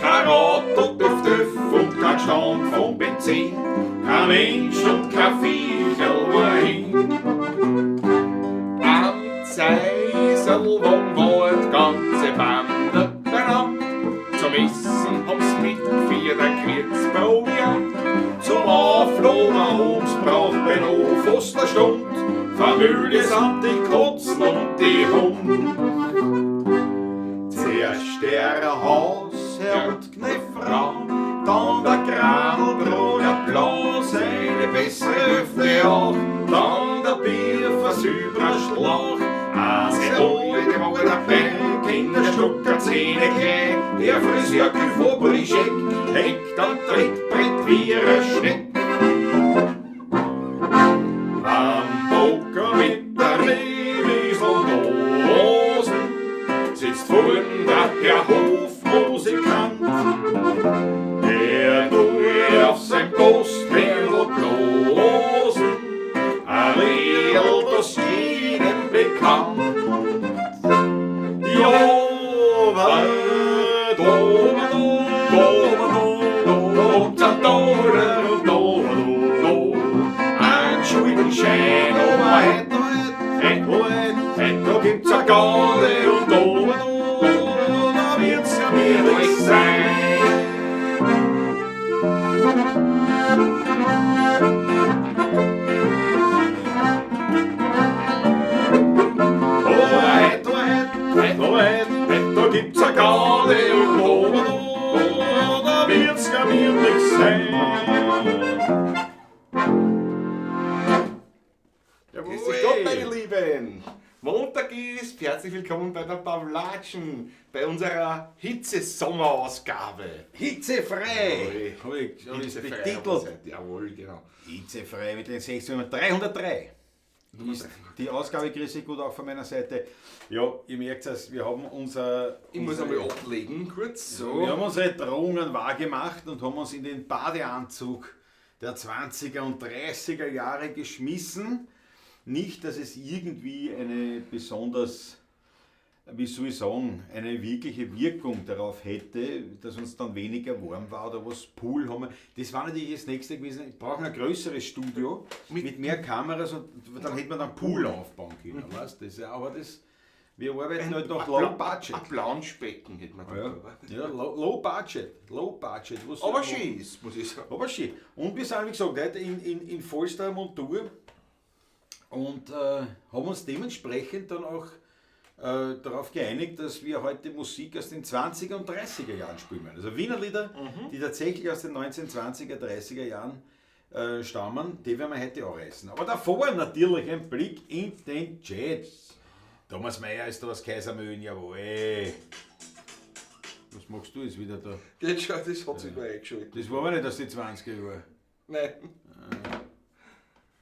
Kein Auto, Tüff, Tüff und kein Stand vom Benzin. Kein Mensch und kein Viecherl war hin. Am Zeiserlwang war die ganze Bande beieinander. Zum Essen haben's mitgeführt, ein Kriegsproviant. Zum Aufladen haben's braucht beinahe fast eine Stunde. Familie samt die Kotzen und die Hund. Zuerst der Hausherr und Gnefrau, dann der Granelbruder Blau, seine bessere Hälfte auch, dann der Bierfass über Schlauch. Eins alle, die waren dabei, Kinderstucker, Zähne gleich, der Friseur Küfobrischek hängt am Trittbrett wie ein Schneck. Am Bocker mit der Rewiseldosen sitzt vorn der Herr Hofmusikant, der tut auf sein Posthändel blosen, ein Liedl, das jedem bekannt. Ja, weil do, do, do, do, do, do, do, do, ein Schuldenschein, aber heut, heut, heut, da gibt's a Garde und do, do, da wird's gemütlich sein. Oh, heut, heut, heut, heut, da gibt's a Garde und do, do, da wird's gemütlich sein. Jawohl. Grüß dich Gott, meine Lieben! Montag ist, herzlich willkommen bei der Pawlatschen, bei unserer Hitze-Sommerausgabe. Hitzefrei! Hab ich, hab ich Hitzefrei betitelt. haben wir's heute. Jawohl, genau. Hitzefrei mit den 16.303. Ist die Ausgabe, grüße ich gut auch von meiner Seite. Ja, ihr merkt es, wir haben unser. Ich muss einmal ablegen, kurz. So. Wir haben unsere Drohungen wahrgemacht und haben uns in den Badeanzug der 20er und 30er Jahre geschmissen. Nicht, dass es irgendwie eine besonders, wie soll ich sagen, eine wirkliche Wirkung darauf hätte, dass uns dann weniger warm war oder was. Pool haben wir. Das war natürlich das nächste gewesen. Ich brauche ein größeres Studio mit mehr Kameras und dann hätte man dann Pool aufbauen können. Weißt? Das, aber das, wir arbeiten halt noch Low Budget. Ein Planschbecken hätte man da Ja, gearbeitet. ja, low Budget. Low Budget. Was Aber schön ist, muss ich sagen. Aber schön. Und wir sind, wie gesagt, heute in vollster Montur und haben uns dementsprechend dann auch darauf geeinigt, dass wir heute Musik aus den 20er und 30er Jahren spielen werden. Also Wiener Lieder, die tatsächlich aus den 1920er, 30er Jahren stammen, die werden wir heute auch reißen. Aber davor natürlich ein Blick in den Chat. Thomas Mayer ist da aus Kaisermühlen, jawohl. Was machst du jetzt wieder da? Geht schon, das hat sich mal eingeschaltet. Das war aber nicht aus den 20er Jahren. Nein,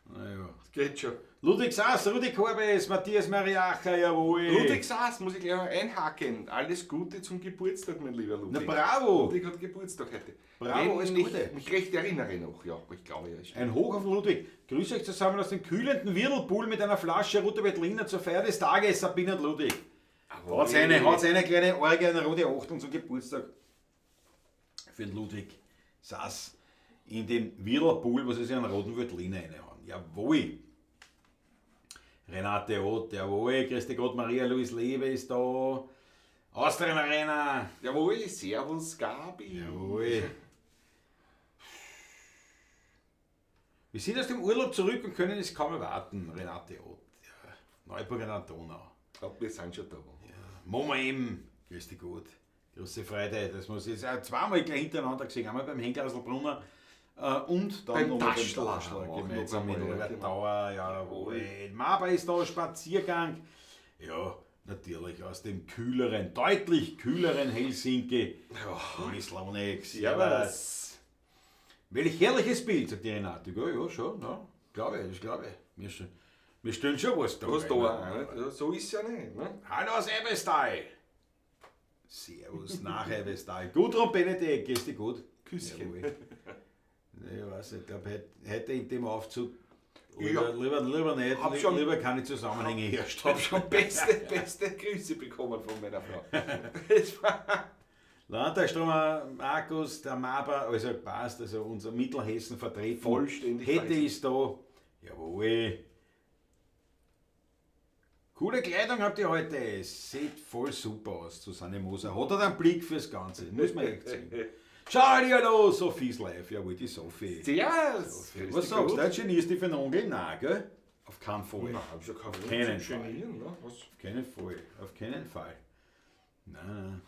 Naja. das geht schon. Ludwig Sass, Rudi Korbes, Matthias Mariacher, jawohl. Ludwig Sass, muss ich gleich mal einhaken. Alles Gute zum Geburtstag, mein lieber Ludwig. Na bravo! Ludwig hat Geburtstag heute. Bravo, Wenn alles ich Gute. mich recht erinnere noch, ja, aber ich glaube, ja. Ein Hoch auf Ludwig. Grüße euch zusammen aus dem kühlenden Whirlpool mit einer Flasche Rote Veltliner zur Feier des Tages, Sabine und Ludwig. Hat's eine kleine Orgie, eine rote Achtung zum Geburtstag für den Ludwig Sass in den Whirlpool, wo sie sich einen roten Veltliner reinhauen. Jawohl! Renate Ott, jawohl, Christi Gott, Maria Luis Lebe ist da. Austrian Arena. Jawohl, servus Gabi. Jawohl. Wir sind aus dem Urlaub zurück und können es kaum erwarten, Renate Ott. Ja, Neuburg an der Donau. Ja, wir sind schon da. Ja. Mama M, grüß dich gut. Große Freude, das muss ich jetzt auch zweimal gleich hintereinander gesehen. Einmal beim Henkerlbrunner und dann Beim nochmal beim Taschler Taschler auch gemeinsam noch mit einmal, ja, Robert genau. Dauer. Jawohl. Maba ist da, Spaziergang. Ja, natürlich aus dem kühleren, deutlich kühleren Helsinki. Ja. Toni Slonek, Servus. Welch herrliches Bild, sagt die Renate. Ja, ja, schon, ja. Glaube ich, das glaube ich. Wir stellen schon was da. Was da, ne? ne? Ja, so ist es ja nicht. Ne? Hallo aus Ebbestal. Servus nach Ebbestal. Gudrun Benedek, geht's dir gut? Küsschen. Jawohl. Nee, ich weiß nicht, ich glaub, heute in dem Aufzug lieber, Ja. lieber, lieber nicht, Hab schon- lieber keine Zusammenhänge herstellen. Hab schon beste Grüße bekommen von meiner Frau. Das war Landtagstromer Markus, der Maber, also passt, also unser Mittelhessen vertreten. Vollständig Hätte vertreten. ist da. Jawohl. Coole Kleidung habt ihr heute. Sieht voll super aus, Susanne Moser. Hat er einen Blick fürs Ganze, muss man echt sagen. Schau dir hallo, Sophie's Live. Jawohl, die Sophie. Servus! Was sagst du? Heute genierst du dich für den Onkel? Nein, gell? Auf keinen Fall. Nein, hab ich ja keinen Keinen Grund zum Genieren, ne? Was? Auf keinen Fall. Auf keinen Fall. Nein,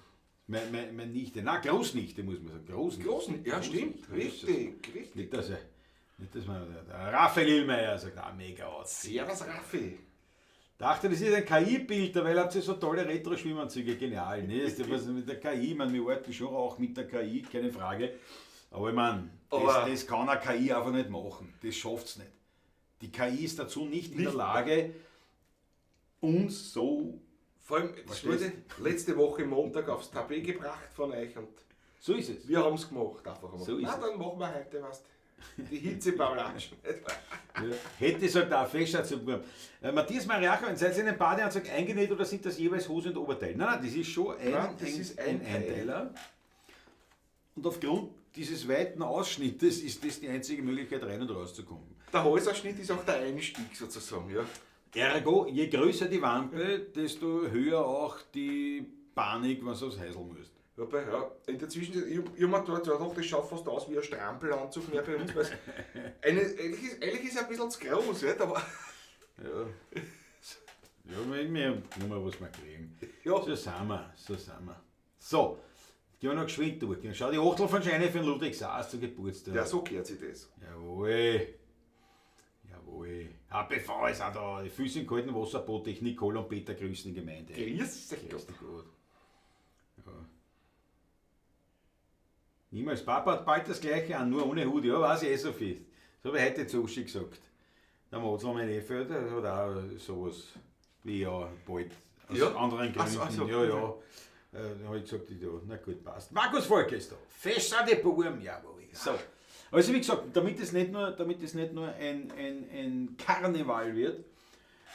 nein. Meine Nichte, nein, Großnichte muss man sagen. Großnichte. Großen, ja, stimmt. Großnichte. Richtig, richtig. Nicht, dass, er, nicht, dass man, der Raphael Illmeier sagt, ah, mega aus. Servus, Raffi. Dachte, das ist ein KI-Bild, weil habt ihr so tolle Retro-Schwimmanzüge, genial. Ne? Das ist ja was mit der KI, ich meine, wir arbeiten schon auch mit der KI, keine Frage. Aber ich meine, Aber- das kann eine KI einfach nicht machen. Das schafft's nicht. Die KI ist dazu nicht in der Lage, uns so. Vor allem, das Verstehst? wurde letzte Woche Montag aufs Tapet gebracht von euch und So ist es. wir haben es gemacht. Einfach einmal. So ist Na, es. dann machen wir heute was. Die Hitzebaulatschen. Ja. Hätte sagt auch Fescher zu Matthias Mariacher, seid ihr in den Badeanzug eingenäht oder sind das jeweils Hose und Oberteil? Nein, nein, das ist schon ein, Nein, das ist ein Teil. Einteiler. Und aufgrund dieses weiten Ausschnittes ist das die einzige Möglichkeit, rein und rauszukommen. Der Häuserschnitt ist auch der Einstieg sozusagen, ja. Ergo, je größer die Wampe, desto höher auch die Panik, was du aufs Häusl musst. Wobei, ja, in der Zwischenzeit, ich hab mir da gedacht, das schaut fast aus wie ein Strampelanzug mehr bei uns, weil es eigentlich ist er ein bisschen zu groß, nicht? Aber Ja. Ja, wir haben genommen, was wir kriegen. Ja. So sind wir, so sind wir. So, gehen wir noch geschwind durch. Schau, die Achtel von Scheine für den Ludwig Saas zu Geburtstag. ja, so gehört sich das. Jawohl. Jawohl. HPV ist auch da. Die Füße im kalten Wasserbottich. Nicole und Peter grüßen die Gemeinde. Grüß dich Grüß Gott. dich Gott. Ja. Niemals. Papa hat bald das gleiche an, nur ohne Hut. Ja, weiß ich eh so viel. Das habe ich heute zu Uschi gesagt. Der Mozl, mein Neffe, der hat auch sowas wie ja bald. Aus Ja? anderen Ach so, Gründen. ach so. Ja, ja. Dann habe ich gesagt, ja, na gut, passt. Markus Volk ist da. Fest sind die Buben, jawohl. So. Also wie gesagt, damit es nicht nur, damit es nicht nur ein Karneval wird,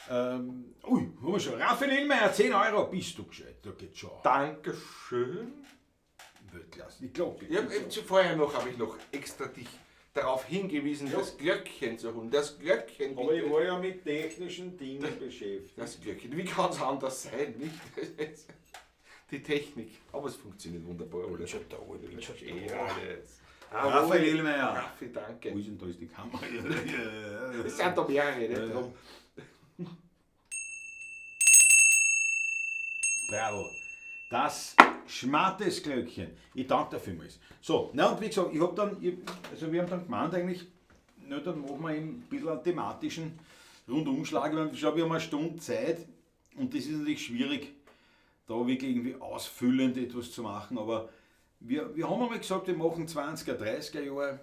ui, haben wir schon. Raphael Illmeier, 10 Euro, bist du gescheit, da geht's schon. Dankeschön. Weltklasse, die Glocke. Ja, vorher noch habe ich noch extra dich darauf hingewiesen, das Glöckchen zu holen. Das Glöckchen, Aber ich bitte. war ja mit technischen Dingen beschäftigt. Das Glöckchen. Wie kann es anders sein, nicht? Die Technik. Aber es funktioniert wunderbar, oder? Schon da, ich bin schon Ja, da. alles. Raphael Illmeier. Raffi, danke. Wo ist denn da ist die Kamera? Es sind da mehrere, nicht? Drum. Bravo. Das Schmattesglöckchen. Ich danke dir vielmals. So, na und wie gesagt, ich hab dann, also wir haben dann gemeint eigentlich, na, dann machen wir eben ein bisschen einen thematischen Rundumschlag. Ich meine, schau, wir haben eine Stunde Zeit und das ist natürlich schwierig, da wirklich irgendwie ausfüllend etwas zu machen, aber wir haben einmal gesagt, wir machen 20er, 30er Jahre.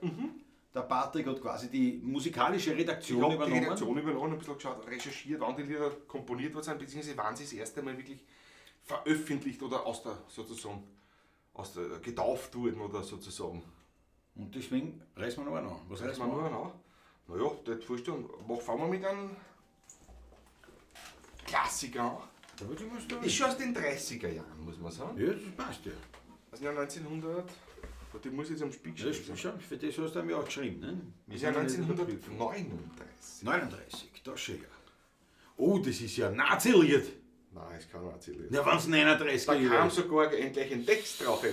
Der Patrick hat quasi die musikalische Redaktion Ich habe die übernommen. Redaktion übernommen, ein bisschen geschaut, recherchiert, wann die Lieder komponiert worden sind, beziehungsweise wann sie das erste Mal wirklich veröffentlicht oder aus der, sozusagen, aus der, getauft wurden oder sozusagen. Und deswegen reißen wir noch einen an. Was Reißen reißen wir wir nur einen an? Naja, das vorstellen. Fangen wir mit einem Klassiker an. Da wird was da. Ist schon aus den 30er Jahren, muss man sagen. Ja, das passt ja. Also ja 1900, warte, ich muss jetzt am Spiegel Das ist schon, für das hast du mir auch geschrieben, ne? Wir Ist ja sind nicht in der Prüfung. 1939. 39, das schon ja. Oh, das ist ja Nazi-Lied. Nein, ist kein Nazi-Lied. Ja, wenn es 39 Da kam Jahre sogar gleich ein Text drauf.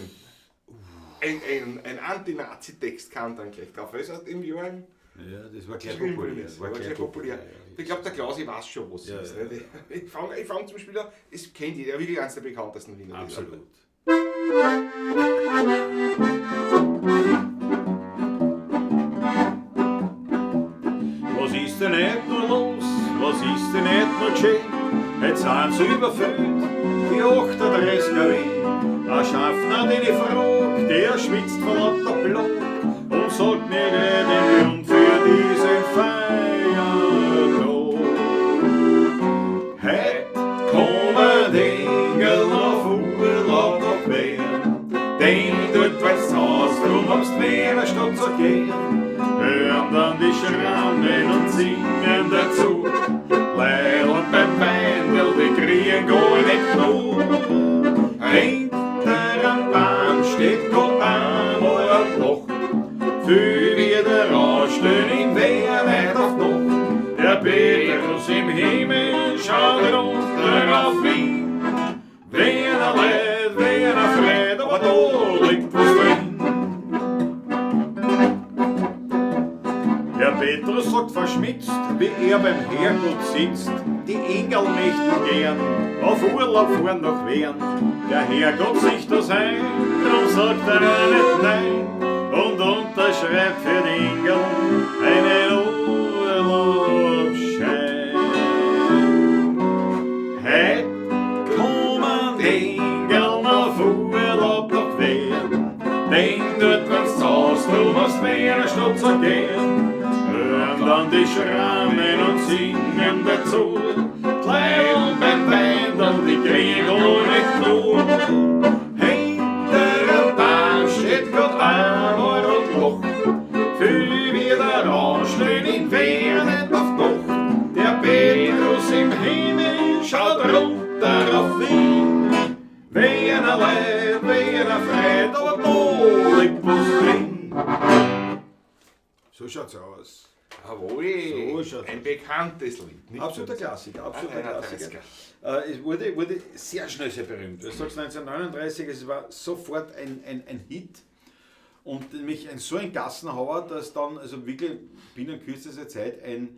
Ein Anti-Nazi-Text kam dann gleich drauf. Das heißt, im Jahr Ja, das war gleich geschrieben populär. worden ist. War gleich populär. Ich glaube, der Klausi weiß schon, was Ja, es ist. ja, nicht? Ich fange fang zum Beispiel an, es kennt jeder, wirklich eines der bekanntesten Wiener Lieder. Absolut. Was ist denn nicht nur los? Was ist denn nicht nur geschehen? Jetzt sind sie überfüllt, die 38er Wien. Der Schaffner, den ich frag, der schwitzt vor lauter Blut und sagt mir den Grund für diesen Feiertag. Heut kommen die Engel auf Urlaub nach Wien, denn dort weil's Haus, drum haben's die Wiener Stadt zu gehen. Hören dann die Schrammen und singen dazu, Leil beim Weindel, die kriegen gar nicht genug. Hinter am Baum steht grad einmal ein Loch. Viel wieder anstehen in Wien nicht auf Nacht. Der Petrus im Himmel schaut runter auf Wien. Wiener Leid, Wiener Freude, aber da liegt was drin. Der Petrus sagt verschmitzt, wie er beim Herrgott sitzt, die Engel möchten gern auf Urlaub fahren nach Wien. Der Herrgott sieht das ein, drum sagt er nicht nein und unterschreibt für die Engel einen Urlaubsschein. Heut kommen die Engel auf Urlaub nach Wien, denn dort wenn's zahlst, du musst Wiener Stadt so gehen. Hören dann die Schrammen und singen dazu, die Leidl beim Weindl, die kriegen gar nicht genug. Hinter dem Baum steht grad einmal und lacht, viel wieder anstehen in Wien nicht auf Nacht. Der Petrus im Himmel schaut runter auf Wien. Wiener Leid, Wiener Freude, aber da liegt was drin. So schaut's aus. Jawohl, So schaut's ein aus. bekanntes Lied. Nicht Absoluter Klassiker, absoluter Ah, Klassiker. Es wurde sehr schnell sehr berühmt. Du sagst 1939, es war sofort ein Hit. Und nämlich so ein Gassenhauer, dass dann also wirklich binnen kürzester Zeit ein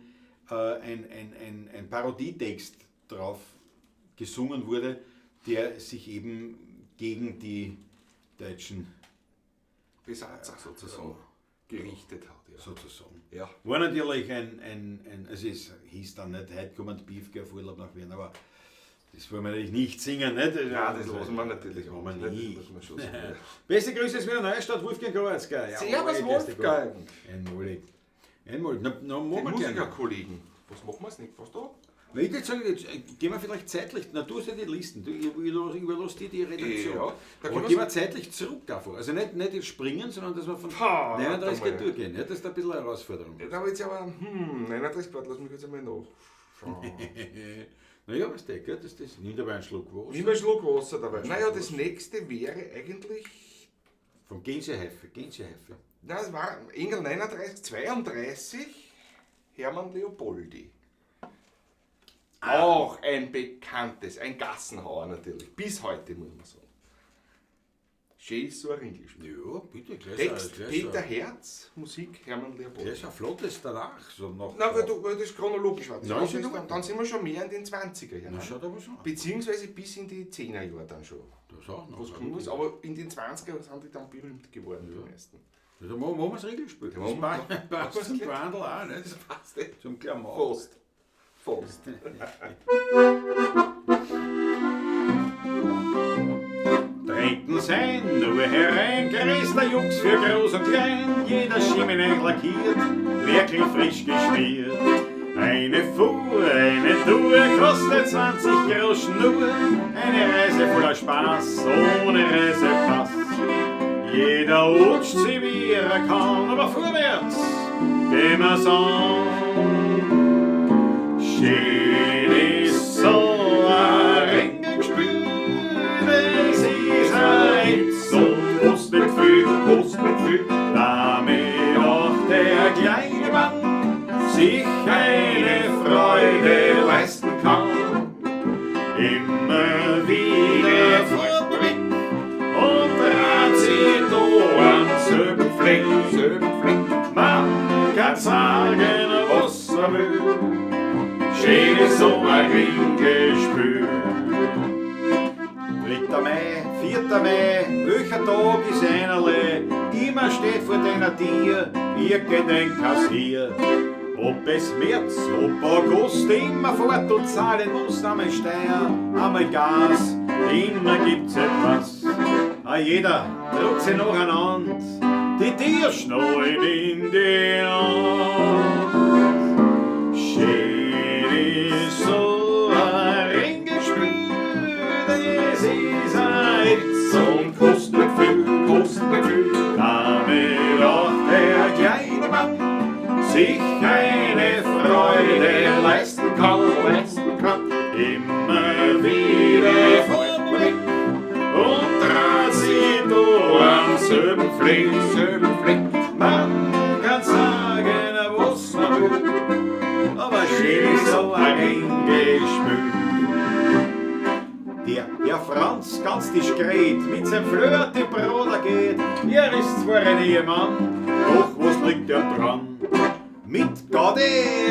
Parodietext drauf gesungen wurde, der sich eben gegen die deutschen Besatzer sozusagen gerichtet hat. Ja. Sozusagen. Ja. War natürlich also es hieß dann nicht, heute kommen die Beefke auf Urlaub nach Wien, aber das wollen wir natürlich nicht singen, nicht? Ja, das lassen wir natürlich Das wollen wir auch nicht. nicht. Das muss man schon sagen, ja. Beste Grüße aus Wiener Neustadt, Wolfgang Goretzka. Jawohl, Servus, grüß dich, Wolfgang. Einmalig. Einmalig. Na, na, machen Die wir gerne. Musikerkollegen. Was machen wir jetzt nicht? Was da? Na, ich würde sagen, jetzt gehen wir vielleicht zeitlich, na, du hast ja die Listen, du, ich überlasse dir die Redaktion. Ja, da aber können gehen wir zeitlich zurück einfach. Also nicht jetzt springen, sondern dass wir von Pah, 39 warte mal. durchgehen. Ja, das ist ein bisschen eine Herausforderung. Ja, da hab ich jetzt aber, 39, warte, lass mich kurz einmal nachschauen. Naja, was der, gell? Das nimmt aber einen Schluck Wasser. Nimm einen Schluck Wasser dabei. Naja, das nächste wäre eigentlich, Vom Gänsehäufe, Gänsehäufe. na, das war Engel 39, 32, Hermann Leopoldi. Auch ein bekanntes, ein Gassenhauer natürlich. Bis heute, muss man sagen. Schön ist so ein Ringelspiel. Ja, bitte, gleich Text gleich Peter Herz, Musik Hermann Leopoldi. Gleich ein flottes danach. So nach, Na, weil das chronologisch war. Das Nein, ist ja ist in dann, Ordnung. dann sind wir schon mehr in den 20er Jahren. Na, schaut aber schon. Beziehungsweise bis in die 10er Jahre dann schon. Das auch noch. Was kommt was, aber in den 20er sind die dann berühmt geworden, die meisten. Ja, da machen wir das Regelspiel. Ja, machen wir. Das passt zum Quandl auch, nicht? Das passt eh. Zum Klamauk. Fast. Fast. Treten sein, nur herein, der Jux für groß und klein, jeder Schimmel lackiert, wirklich frisch geschmiert. Eine Fuhr, eine Tour, kostet 20 Groschen nur, eine Reise voller Spaß, ohne Reisepass. Jeder rutscht sie wie er kann, aber vorwärts gehen wir's an. Schön ist so ein Ringelspiel, es ist ein Hitz und kostet nicht viel, kostet nicht viel, damit auch der kleine Mann sich eine Freude leisten kann. Immer wieder fährt man weg und dreht sich da am selben Fleck, selben Fleck. Man kann sagen, was er will. Schön ist so ein Ringgespül. 3. Mai, 4. Mai, welcher Tag ist einerlei? Immer steht vor deiner Tür irgendein Kassier. Ob es März, ob August, immer fort und zahlen muss, einmal Steuer, einmal Gas, immer gibt's etwas. A jeder trug sie nacheinander, die Tierschnallen in die Hand. Schön ist so ein Ringelspiel, das ist ein Hitz und kostet nicht viel, kostet nicht viel, damit auch der kleine Mann sich eine Freude leisten kann, leisten kann. Immer wieder fährt man weg und dreht sich da selben Fleck, selben Fleck. Man kann sagen, was man will, aber schön ist so ein Ringelspül. Der Herr Franz ganz diskret mit seinem Flirt im Bruder geht. Er ist zwar ein Ehemann, doch was liegt er dran? Mit Gade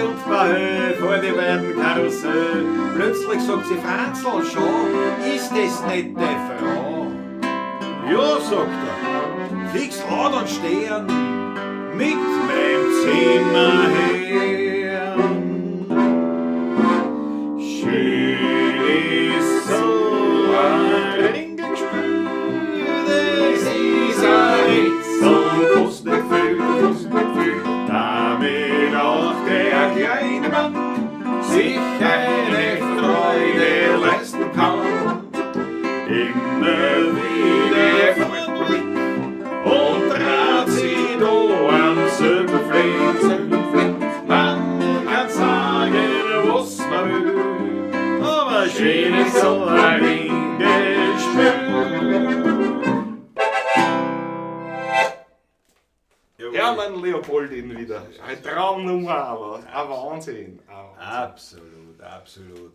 und Bahö vor die beiden Karussell. Plötzlich sagt sie: Franzl, schon, ist das nicht die Frau? Ja, sagt er, fix laut und stehen mit meinem Zimmerherrn. Schön ist so ein Ringelgespül, das ist ein Witz und kostet nicht viel, kostet nicht viel. Damit auch der kleine Mann sich eine Freude leisten kann. Immer wieder fährt man mit und trat sie da am selben Fleck, selben Fleck. Man kann sagen, was man will, aber schön ist so ein Ringelspül. Hermann Leopoldin wieder. Ein Traumnummer, aber ein Wahnsinn. Ein Wahnsinn. Absolut, absolut.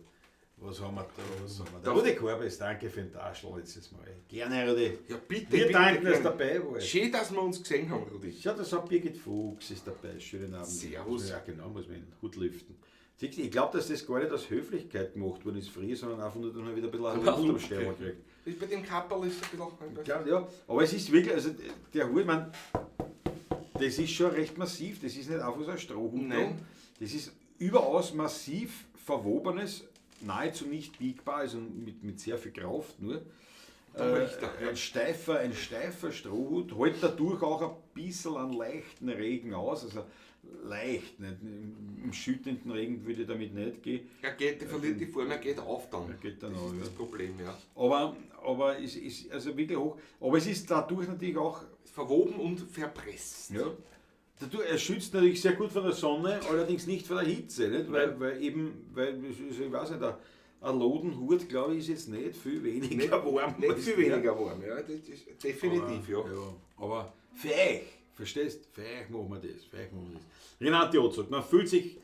Was haben wir da? Was haben wir da? Rudi Korbes, danke für den Taschel letztes Mal. Gerne, Rudi. Ja, bitte, Wir bitte, danken, dass du gerne. dabei warst. Schön, dass wir uns gesehen haben, Rudi. Ja, das hat Birgit Fuchs ist dabei. Schönen Abend. Servus. Ja, genau, muss man den Hut lüften. Siehst du, ich glaube, dass das gar nicht aus Höflichkeit gemacht worden ist früher, sondern einfach nur, dass man wieder ein bisschen Luft am Stern kriegt. Ist bei dem Kapperl ist ein bisschen. Ja, ja, aber es ist wirklich, also der Hut, ich mein, das ist schon recht massiv, das ist nicht einfach so ein Strohhut. Nein. Das ist überaus massiv verwobenes, nahezu nicht biegbar, also mit sehr viel Kraft nur. Richter, ja. Ein steifer Strohhut, hält dadurch auch ein bisschen einen leichten Regen aus, also leicht, nicht? Im schüttenden Regen würde ich damit nicht gehen. Er geht, der verliert die Form, er geht auf dann. Er geht dann das auf, ist ja. das Problem, ja. Aber es ist also wirklich hoch. Aber es ist dadurch natürlich auch Ist verwoben und verpresst. Ja. Dadurch, er schützt natürlich sehr gut vor der Sonne, allerdings nicht vor der Hitze, nicht? Weil eben, weil, also ich weiß nicht, ein Lodenhut, glaube ich, ist jetzt nicht viel weniger Nicht, warm. nicht als viel der. weniger warm, ja. Das ist definitiv, Aber, ja. ja. Aber für euch, verstehst? Für euch machen wir das. Für euch machen wir das. Renate Ott sagt, man fühlt sich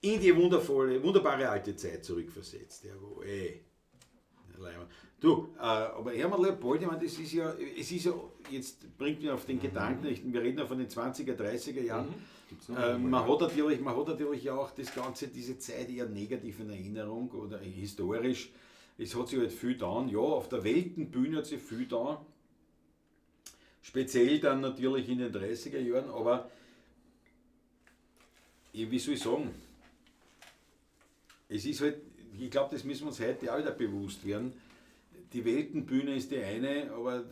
in die wundervolle, wunderbare alte Zeit zurückversetzt. Jawohl, ey. Leiwand. Du, aber Hermann Leopold, ich meine, das ist ja, es ist ja, jetzt bringt mich auf den Gedanken, wir reden ja von den 20er, 30er Jahren. Gibt's noch Man hat natürlich auch das Ganze, diese Zeit eher negativ in Erinnerung oder historisch. Es hat sich halt viel getan. Ja, auf der Weltenbühne hat sich viel getan. Speziell dann natürlich in den 30er Jahren, aber ich, wie soll ich sagen, es ist halt, ich glaube, das müssen wir uns heute auch wieder bewusst werden. Die Weltenbühne ist die eine, aber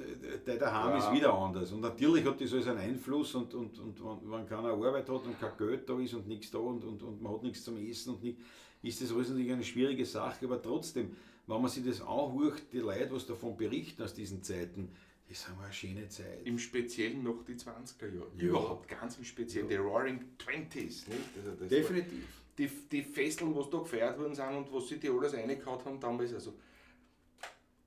der daheim ist wieder anders. Und natürlich hat das alles einen Einfluss und wenn keiner Arbeit hat und kein Geld da ist und nichts da und man hat nichts zum Essen und nicht, ist das alles natürlich eine schwierige Sache. Aber trotzdem, wenn man sich das anhört, die Leute, was davon berichten aus diesen Zeiten, das war eine schöne Zeit. Im Speziellen noch die 20er Jahre. Ja. Überhaupt ganz im Speziellen, die Roaring Twenties. Nicht? Also das war Definitiv. die Festeln, was da gefeiert worden sind und was sie die alles reingehauen haben damals. Also,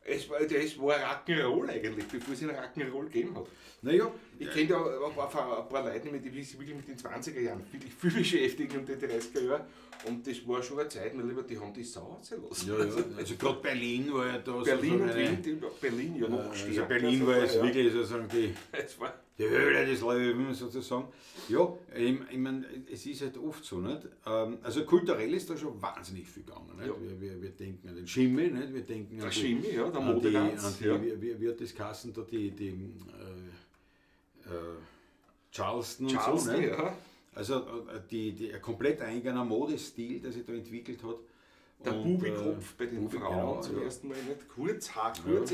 das war Rock'n'Roll eigentlich, bevor es einen Rock'n'Roll gegeben hat. Naja, Ich kenne ja ein paar Leute, die sich wirklich mit den 20er Jahren wirklich viel beschäftigen und die 30er Jahre. Und das war schon eine Zeit, mein Lieber, die haben die Sau rausgelassen. Ja. Also gerade Berlin war ja da Berlin sozusagen und eine- Wien, Berlin ja noch Also stärker Berlin war sogar, jetzt ja. wirklich sozusagen die, Es war, die Höhle des Löwen sozusagen. Ja, ich mein, es ist halt oft so, nicht? Also kulturell ist da schon wahnsinnig viel gegangen. Nicht? Ja. Wir denken an den Schimmi, nicht? Wir denken an Der die, Schimmi, ja, der an die, Modetanz, an die ja. wie hat das geheißen, da die Charleston und Charleston, so. Nicht? ja. Also die, ein komplett eigener Modestil, der sich da entwickelt hat. Der Und, Bubikopf bei den Bubi, Frauen genau, zum ja. ersten Mal, nicht? Kurze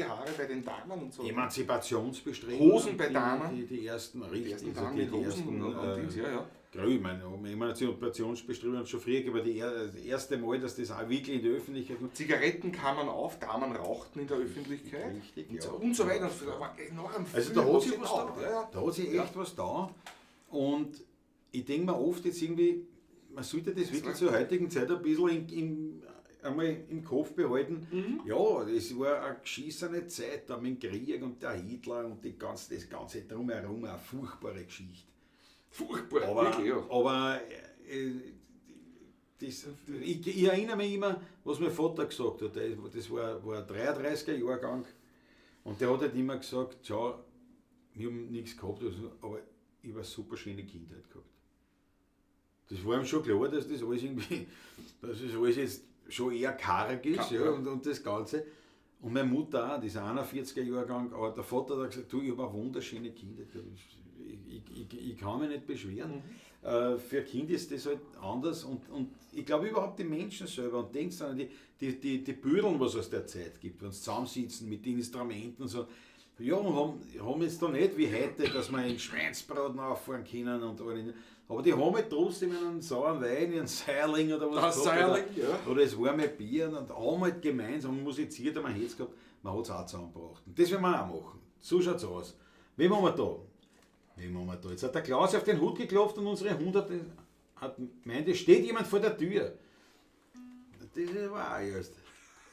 Haare bei den Damen und so. Emanzipationsbestrebungen. Hosen bei Damen. Die ersten, richtig. Die ersten also Damen die, mit die Hosen ersten, und Dings, ja, ja. Ich meine, Emanzipationsbestrebungen schon früher, aber das erste Mal, dass das auch wirklich in die Öffentlichkeit kommt. Zigaretten kamen auf, Damen rauchten in der Öffentlichkeit. Richtig, und ja. so, und so weiter. Und so fort. Da war enorm Also viel, da hat was sich sich was tat, da. Ja, ja. Da hat sich echt was da. Und ich denke mir oft jetzt irgendwie, man sollte das wirklich zur heutigen Zeit ein bisschen in einmal im Kopf behalten, ja, das war eine geschissene Zeit da mit dem Krieg und der Hitler und die ganze, das ganze Drumherum, eine furchtbare Geschichte. Furchtbar, Aber, wirklich, ja. aber das, ich erinnere mich immer, was mein Vater gesagt hat. Das war ein 33er Jahrgang und der hat halt immer gesagt, schau, wir haben nichts gehabt, also, aber ich habe eine super schöne Kindheit gehabt. Das war ihm schon klar, dass das alles irgendwie, dass das alles jetzt schon eher karg ist, ja, und das Ganze. Und meine Mutter auch, die ist ein 41er Jahrgang, aber der Vater hat gesagt, du, ich habe eine wunderschöne Kindheit gehabt. Ich kann mich nicht beschweren. Für ein Kind ist das halt anders und ich glaube überhaupt die Menschen selber und denkst an die Büdeln, was es aus der Zeit gibt, wenn sie zusammensitzen mit den Instrumenten und so. Ja, und haben jetzt da nicht wie heute, dass wir in Schweinsbraten auffahren können und alle. Aber die haben halt trotzdem einen sauren Wein, einen Seiling oder was Das gehabt, Seiling, ja. oder das warme Bier und haben halt gemeinsam musiziert, haben wir Herz gehabt, man hat es auch zusammengebracht. Und das werden wir auch machen. So schaut's aus. Wen haben wir da? Wen haben wir da? Jetzt hat der Klaus auf den Hut geklopft und unsere 100 hat meint, es steht jemand vor der Tür. Das ist aber auch erst.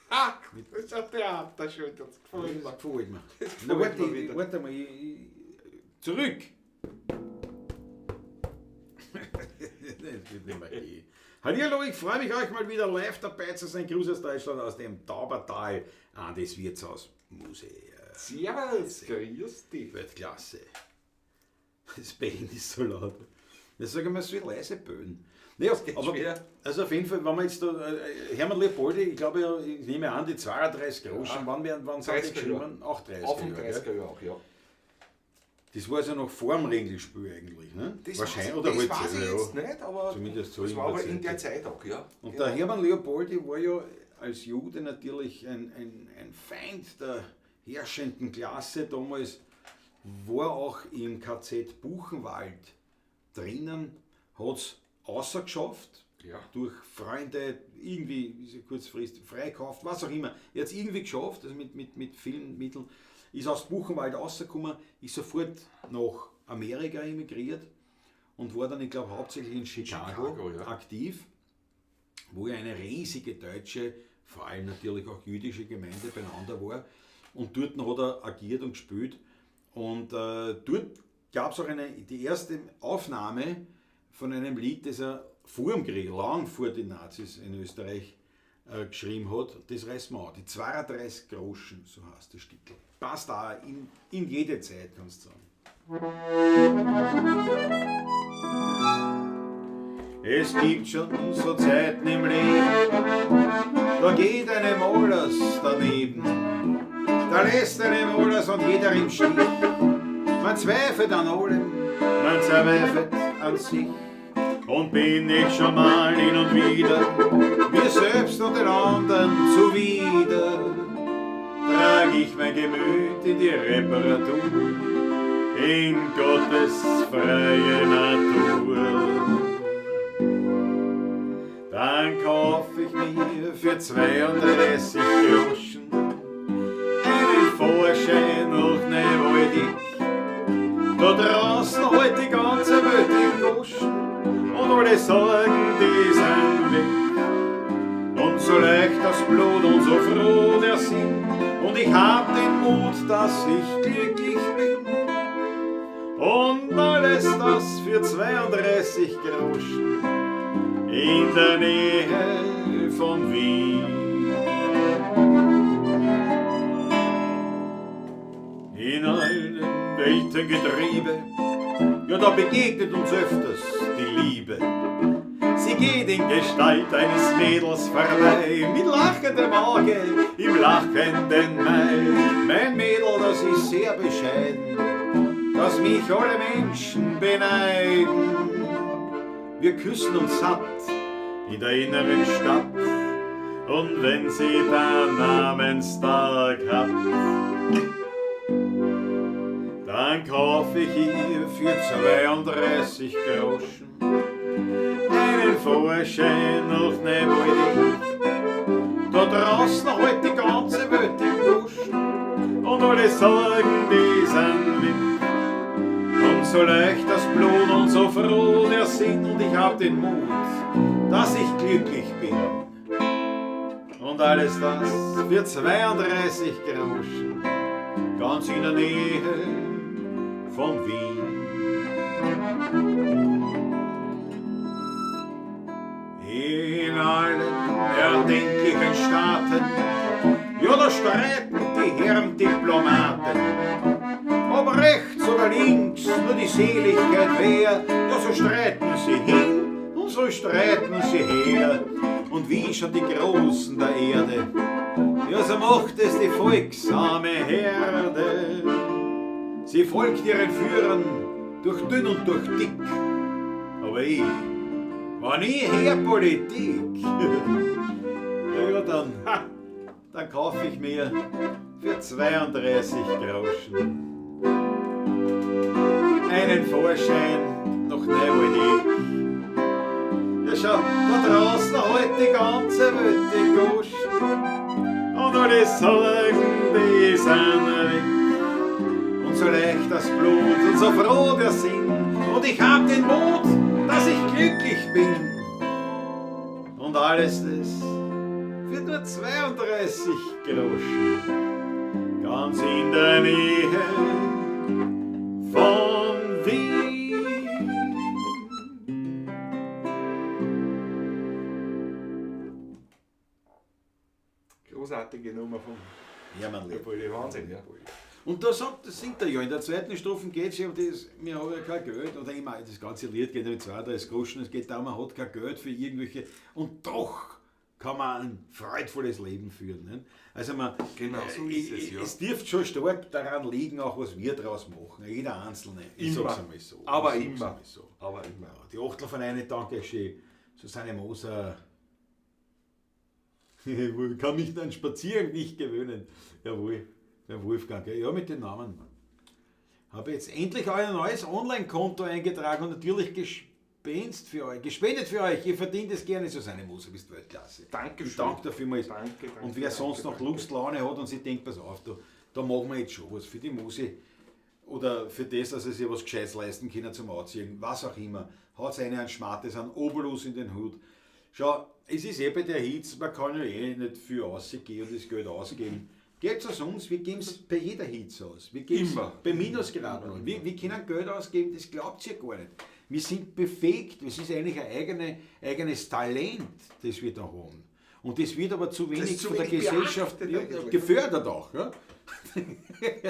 Ah, das ist ein Theater schön, das gefällt mir. Das gefällt mir. Das Na, gefällt warte, mir wieder. warte mal, zurück! Das wird nicht mehr gehen. Hallihallo, ich freue mich, euch mal wieder live dabei zu sein. Gruß aus Deutschland, aus dem Taubertal, an das Wirtshaus Museum. Servus, grüß dich. Weltklasse. Das Bellen ist so laut. Das sage ich mal, so leise Böen. Naja, geht aber, schwer. also auf jeden Fall, wenn wir jetzt da, Hermann Leopoldi, ich glaube ja, ich nehme an, die 32 Groschen, Ja. wann sind die 30er geschrieben? Auch 30er Auf dem Jahre, gell? 30er Jahre auch, ja. Das war also noch vor dem Ringelspiel eigentlich, ne? Das Wahrscheinlich, weiß, oder das halt weiß so, ich ja. jetzt nicht, aber Zumindest so das in war der aber in Zeit. der Zeit auch, ja. Und Genau. der Hermann Leopoldi war ja als Jude natürlich ein Feind der herrschenden Klasse damals, war auch im KZ Buchenwald drinnen, hat es rausgeschafft, Ja. durch Freunde, irgendwie ist er kurzfristig freikauft, was auch immer. Er hat es irgendwie geschafft, also mit vielen Mitteln, ist aus Buchenwald rausgekommen, ist sofort nach Amerika emigriert und war dann, ich glaube, hauptsächlich in Chicago, Chicago, ja. aktiv, wo ja eine riesige deutsche, vor allem natürlich auch jüdische Gemeinde beieinander war. Und dort hat er agiert und gespielt. Und dort gab es auch die erste Aufnahme von einem Lied, das er vor dem Krieg, lang vor den Nazis in Österreich, geschrieben hat. Das reißen wir an. Die 32 Groschen, so heißt das Stückel. Passt auch in jede Zeit, kannst du sagen. Es gibt schon so Zeiten im Leben, da geht einem alles daneben. Da lässt einem alles und jeder im Stich. Man zweifelt an allem, man zweifelt an sich. Und bin ich schon mal hin und wieder mir selbst und den anderen zuwider, trag ich mein Gemüt in die Reparatur, in Gottes freie Natur. Dann kauf ich mir für 32 Groschen einen Vorschein nach Neuwaldig. Da draußen halt die ganze Welt in Goschen und alle Sorgen, die sind weg. Und so leicht das Blut und so froh der Sinn, und ich hab den Mut, dass ich glücklich bin. Und alles das für 32 Groschen in der Nähe von Wien. In allen Weltengetriebe, ja, da begegnet uns öfters die Liebe. Sie geht in Gestalt eines Mädels vorbei, mit lachendem Auge im lachenden Mai. Mein Mädel, das ist sehr bescheiden, dass mich alle Menschen beneiden. Wir küssen uns satt in der inneren Stadt, und wenn sie da Namenstag hat, dann kauf ich ihr für 32 Groschen einen Vorschein nach Neuwaldig. Da draußen halt die ganze Welt im Buschen und alle Sorgen, die sind weg. Und so leicht das Blut und so froh der Sinn, und ich hab den Mut, dass ich glücklich bin. Und alles das für 32 Groschen, ganz in der Nähe von Wien. In allen erdenklichen Staaten, ja, da streiten die Herren Diplomaten. Ob rechts oder links nur die Seligkeit wär, ja, so streiten sie hin und so streiten sie her. Und wie schon die Großen der Erde, ja, so macht es die volksame Herde. Sie folgt ihren Führern durch dünn und durch dick. Aber ich war nie Herr Politik. Ja, dann kaufe ich mir für 32 Groschen einen Fahrschein nach Neuwaldeck. Ja schau, da draußen halt die ganze Welt die Goschen und alle Sorgen, die sind weg. Und so leicht das Blut und so froh der Sinn und ich hab den Mut, dass ich glücklich bin. Und alles das für nur 32 Groschen, ganz in der Nähe von Wien. Großartige Nummer von Hermann Leopold. Wahnsinn, ja. Und da sagt, das singt er ja, in der zweiten Strophe geht es ja um das, wir haben ja kein Geld, oder immer, das ganze Lied geht ja mit 32 Groschen, es geht darum, man hat kein Geld für irgendwelche, und doch kann man ein freudvolles Leben führen. Nicht? Also man, Genau, so ist es, ja. Es dürfte schon stark daran liegen, auch was wir draus machen, jeder Einzelne. Ich Immer. sag's einmal so. Aber Ich sag's immer. einmal so. Aber immer. Ja, die Achtel von einer, danke schön. Susanne Moser. Ich kann mich an Spaziergang nicht gewöhnen. Jawohl, der Wolfgang. Ja, mit den Namen. Habe jetzt endlich euer neues Online-Konto eingetragen und natürlich gespendet für euch. Gespendet für euch. Ihr verdient es gerne, Susanne Moser, bist Weltklasse. Dankeschön. Ich danke dafür vielmals. Danke, danke, Und wer sonst danke, noch danke. Lust, Laune hat und sich denkt, pass auf, da machen wir jetzt schon was für die Musi oder für das, dass sie sich was Gescheites leisten können zum Anziehen, was auch immer. Haut eine einen Schmattes, einen Obolus in den Hut. Schau, es ist eh bei der Hitze, man kann ja eh nicht viel rausgehen und das Geld ausgeben. Gebt es uns, wir geben es bei jeder Hitze aus. Wir geben's Immer. bei Minusgraden aus. Wir können Geld ausgeben, das glaubt ihr gar nicht. Wir sind befähigt, es ist eigentlich ein eigenes Talent, das wir da haben. Und das wird aber zu wenig zu von der wenig Gesellschaft beachtet eigentlich. gefördert auch. Ja?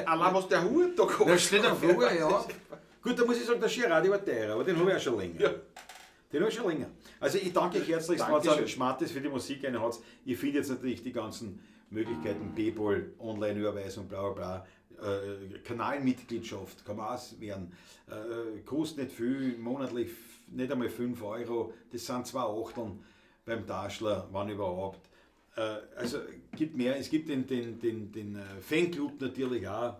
Allein was der Hut da kostet. Da steht er vor, ja. Gut, da muss ich sagen, der Girardi war teurer, aber den habe ich auch schon länger. Ja. Den habe ich schon länger. Also ich danke euch herzlich, Dankeschön. Schmattes für die Musik eine hat's. Ich finde jetzt natürlich die ganzen Möglichkeiten, PayPal, Online-Überweisung, bla bla bla, Kanalmitgliedschaft, kann man auch werden, kostet nicht viel, monatlich nicht einmal 5 Euro, das sind 2 Achteln beim Taschler, wann überhaupt. Also gibt mehr, es gibt den Fanclub natürlich auch,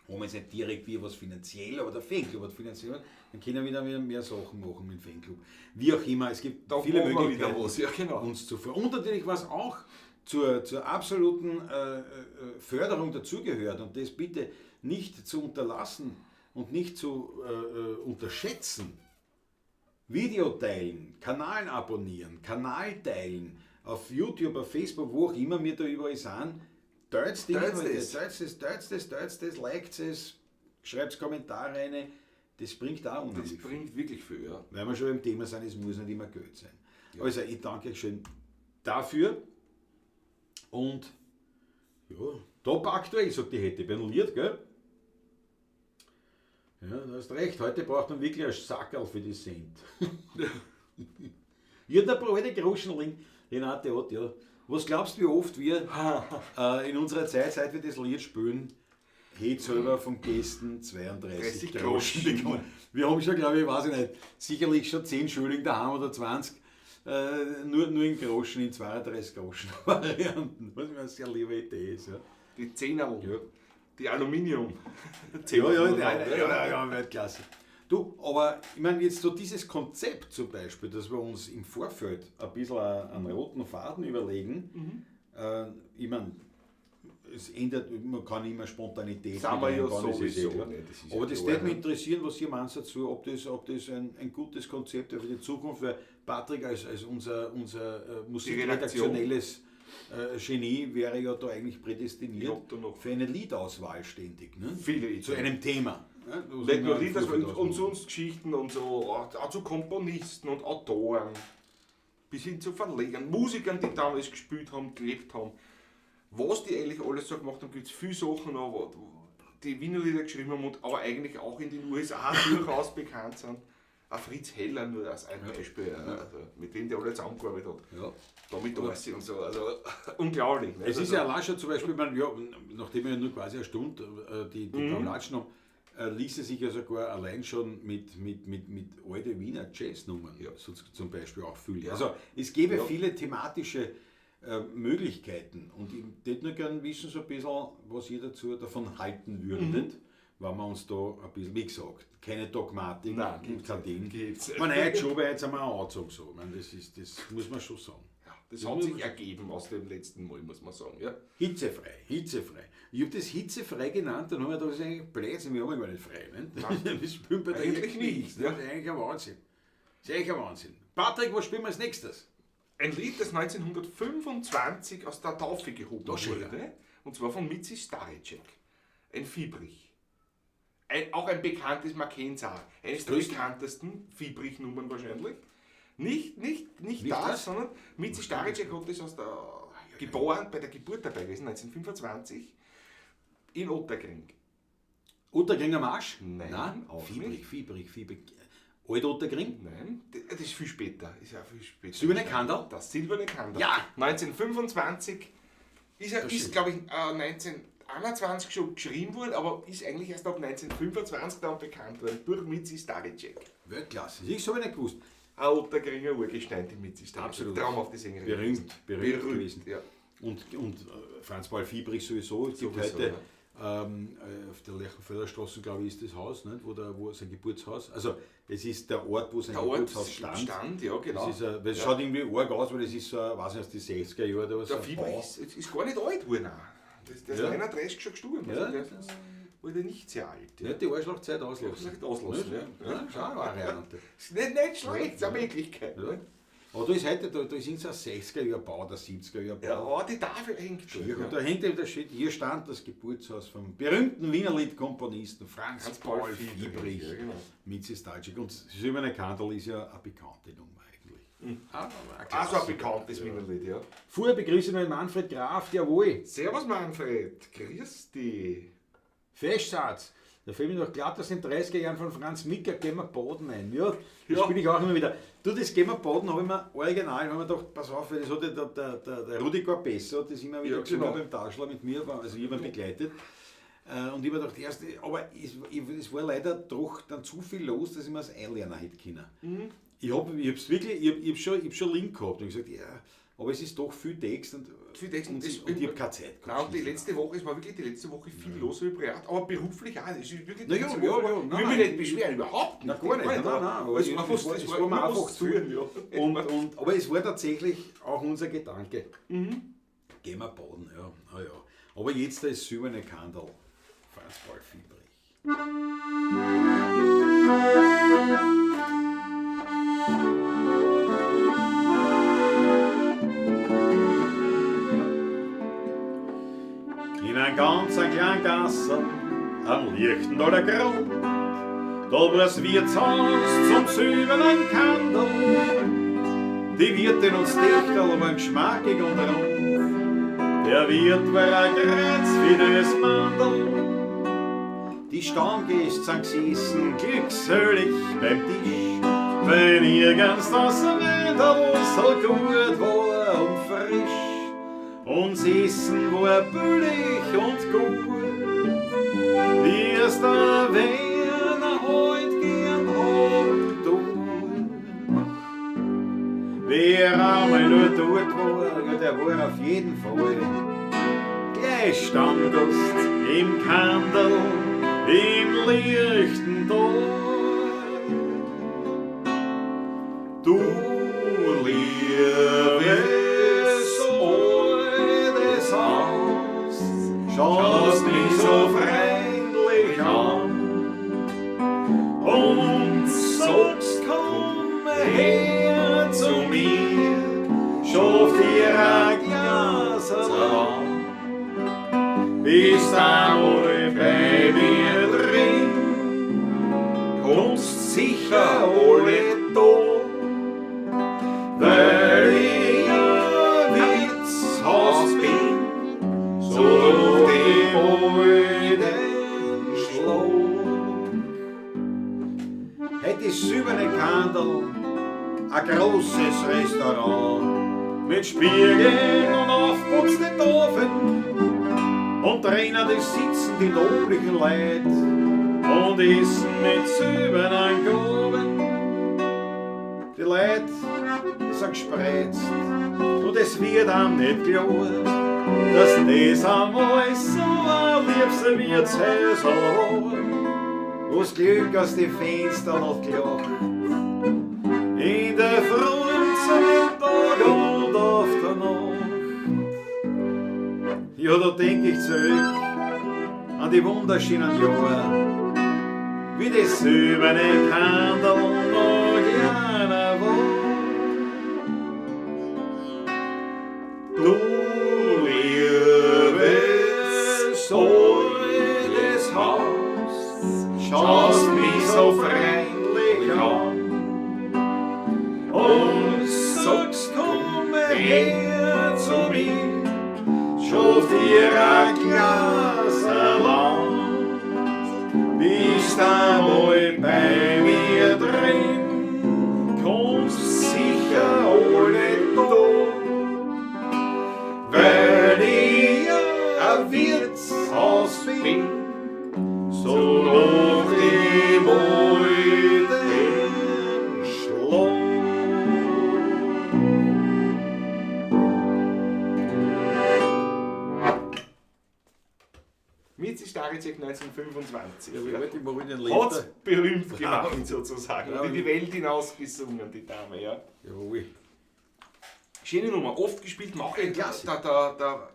wo man jetzt nicht direkt wie was finanziell, aber der Fanclub hat finanziell, dann können wir wieder mehr Sachen machen mit dem Fanclub. Wie auch immer, es gibt Da viele machen wir Möglichkeiten, wieder was, ja, genau. uns zu Und natürlich, was auch zur absoluten Förderung dazugehört, und das bitte nicht zu unterlassen und nicht zu unterschätzen, Video teilen, Kanal abonnieren, Kanal teilen, auf YouTube, auf Facebook, wo auch immer wir da überall sind, teilt die Teilt's Inhalte, das. teilt das, teilt das, teilt das, liked es, schreibt Kommentare rein, das bringt auch unheimlich Das viel. bringt wirklich viel, ja. Weil wir schon beim Thema sind, es muss nicht immer Geld sein. Also ich danke euch schön dafür und ja, top aktuell, sagt die Hätte, beim Lied, gell? Ja, du hast recht, heute braucht man wirklich ein Sackerl für die Cent. Ja, der alte Groschenling, Renate hat, ja. Was glaubst du, wie oft wir in unserer Zeit, seit wir das Lied spielen, het selber von Gästen 32 30 Groschen Groschen. bekommen? Wir haben schon, glaube ich, weiß ich nicht, sicherlich schon 10 Schilling daheim oder 20, nur in Groschen, in 32 Groschen Varianten, was mir eine sehr liebe Idee ist. Ja. Die Zehnerl, Ja. die Aluminium. Ja, ja, ja, ja, ja, Weltklasse. Du, aber ich meine jetzt so dieses Konzept zum Beispiel, dass wir uns im Vorfeld ein bisschen einen roten Faden überlegen, ich meine, es ändert, man kann immer Spontanität Sind wir ja einbauen, das ist eh sowieso klar. nicht, das ist Aber ja das klar, würde mich ne? interessieren, was ihr meint dazu, ob das ein gutes Konzept für die Zukunft, weil Patrick als unser musikredaktionelles Genie wäre ja da eigentlich Ich prädestiniert hab da noch für eine Liedauswahl ständig. Ne? viele Ideen. Zu einem Thema. Ne? Wo Nicht nur man Lieder, Vorfeld und ausmachen. sonst Geschichten und so, auch zu Komponisten und Autoren, bis hin zu Verlegern, Musikern, die damals gespielt haben, gelebt haben. Was die eigentlich alles so gemacht haben, gibt es viele Sachen noch, die Wiener Lieder geschrieben haben und aber eigentlich auch in den USA durchaus bekannt sind. Auch Fritz Heller nur als ein Beispiel, also mit wem der alle zusammengearbeitet hat. Ja. Tommy Dorsey und so, also unglaublich. Ne? Es ist Also, ja allein schon zum Beispiel, ich meine, ja, nachdem wir ja nur quasi eine Stunde die Latschen haben, ließe sich ja sogar allein schon mit alte Wiener Jazznummern so zum Beispiel auch füllen. Also es gäbe viele thematische Möglichkeiten und ich würde nur gerne wissen, so ein bisschen, was ihr dazu davon halten würdet, wenn wir uns da ein bisschen, wie gesagt, keine Dogmatik, Nein, und gibt's kein Ding. Gibt's nicht. Man, heute schon, weil jetzt haben wir einen Anzug so. Ich meine, das muss man schon sagen. ja, das hat sich ergeben aus dem letzten Mal, muss man sagen. Ja. Hitzefrei, hitzefrei. Ich habe das hitzefrei genannt, dann haben wir gedacht, das ist eigentlich Blödsinn, wir haben ja gar nicht frei. Ne? Das spielen wir Eigentlich nicht, Das ist eigentlich ein Wahnsinn. Das ist eigentlich ein Wahnsinn. Patrick, was spielen wir als nächstes? Ein Lied, das 1925 aus der Taufe gehoben Da schon, wurde. Und zwar von Mitzi Staricek. Ein Fiebrich. Auch ein bekanntes, man kennt's auch. Eines der Grüß dich. bekanntesten Fiebrich-Nummern wahrscheinlich. Nicht Nicht das, das? sondern Mitzi Staricek hat das aus der, geboren, bei der Geburt dabei gewesen, 1925, in Otterkring. Otterkringer Marsch? Nein, auch Fiebrich, nicht. Fiebrich, Fiebrich. Alt Otterkring? Nein, das ist viel später. Ist ja viel später. Silberne Kandel? Das Silberne Kandel. Ja! 1925 ist er, Das ist stimmt. glaube ich, 1921 schon geschrieben worden, aber ist eigentlich erst ab 1925 dann bekannt worden durch Mitzi Staricek. Weltklasse. Ich habe ich nicht gewusst. Ein Otterkringer Urgestein, die Mitzi Staricek. Absolut. Traumhafte Sängerin. Berühmt, berühmt gewesen. Ja. Und Franz Paul Fiebrich sowieso. Es gibt Sowieso, heute auf der Lerchenfelder Straße, glaube ich, ist das Haus, nicht? Wo sein Geburtshaus. Also es ist der Ort, wo sein Der Ort Geburtshaus stand. stand, ja, genau. Das ist, weil es Ja. schaut irgendwie arg aus, weil es ist so, weiß nicht, aus den 60er Jahren oder was. Der ein Fiebrich Bau. ist gar nicht alt geworden. auch. Der ist Ja. 39 schon gestorben. Ja. Also der ist, wurde nicht sehr alt. Ja. Nicht die Arschlochzeit auslassen. Vielleicht auslassen, ja. Ja, schon eine Variante. Ist nicht schlecht, ist eine Möglichkeit. Ja. Aber da ist heute, da ist irgend so ein 60er Jahr Bau, der 70er Jahr Ja, Bau. aber die Tafel hängt schon. Hier, Ja. und da hängt eben, da steht, hier stand das Geburtshaus vom berühmten Wiener Liedkomponisten Franz Franz Paul Paul Fiebrich, Fiebrich ja, genau. mit Sistalczyk. Und Silberne Kandel ist ja eine bekannte Nummer eigentlich. Ah, ein Also ein Klassiker. bekanntes Wiener Lied, ja. Vorher begrüße ich noch den Manfred Graf, jawohl. Servus Manfred, grüß dich. Festsatz. Da fällt mir noch glatt, dass in den 30er Jahren von Franz Micker gehen wir Boden ein. Ja, das Ja. spiele ich auch immer wieder. Du, das gehen wir Boden, habe ich mir original, habe ich mir gedacht, pass auf, weil das hat ja der Rudi Carpesso hat das immer wieder Ja, gesungen genau. beim Taschler mit mir, also ich habe ihn begleitet. Und ich habe mir gedacht, erst, aber es war leider doch dann zu viel los, dass ich mir das einlernen hätte können. Mhm. Ich habe ich wirklich, ich hab schon, ich hab schon Link gehabt und gesagt, ja, aber es ist doch viel Text und, Viel Text und, und das- und ich habe keine Zeit gehabt. Nein, und die letzte Woche, es war wirklich die letzte Woche viel los über privat, aber beruflich auch. Es ist wirklich die Na ja, letzte ja, Woche, ja, ich nein, will mich nein. nicht beschweren, überhaupt nicht. Na, gar nicht, nein, nein, nein, aber es war, es war- es war mir einfach zu. Ja. Und, aber es war tatsächlich auch unser Gedanke. Gehen wir baden, ja. Na ja. Aber jetzt da ist silberne Kandel. Franz Paul Fiebrich. In ein ganz kleinen Gassel am Lichtendaler Grund, da war's Wirtshaus zum silbernen Kandel. Die Wirtin und Techterl waren geschmackig und rund. Der Wirt war ein kreuzfeines Mandel. Die Stammgäste sind gesessen, glückselig beim Tisch, weil nirgends das Wendel so gut war und frisch. Uns Essen war billig und gut, wie es der Werner heut gern hat tut. Wer einmal nur dort war, ja, der war auf jeden Fall gleich Stammgast im Kandel, im lichten Tal. Du liebes altes Haus, schaust mich so freundlich an und sagst, komm her zu mir, schaff dir ein kleines Glaserl. Bist einmal bei mir drin, kommst sicher alle da, weil ich ein Wirtshaus bin, so dem alten Schlag. Hätt ich silberne Kandel, ein großes Restaurant mit Spiegeln und aufputzten Tafeln und drinnen die sitzen die noblichen Leute und essen mit silbernen Gabeln. Die Leute, die sind gespreizt und es wird einem nicht klar, dass das einmal so ein liebes Wirtshäusl war, wo's Glück aus den Fenstern hat gelacht. In der Früh zum Mittag und auf der Nacht. Ja, da denk ich zurück an die wunderschönen Jahre, wie die silberne Kandel noch kleiner war. Du liebes altes Haus, schaust mich so freundlich an und sagst, komm her zu mir, schaff dir ein Glaserl an, bist einmal bei mir drin, kommst sicher alle da, weil ich ein Wirtshaus bin, so nach dem alten Schlag. Mitzi Staritzek 1925. Ja, wie alt ich war in den Hat's Letter. berühmt gemacht sozusagen. Ja, Und in die Welt hinaus gesungen, die Dame, ja. Jawohl. Schöne Nummer, oft gespielt, auch Ein Klassiker. der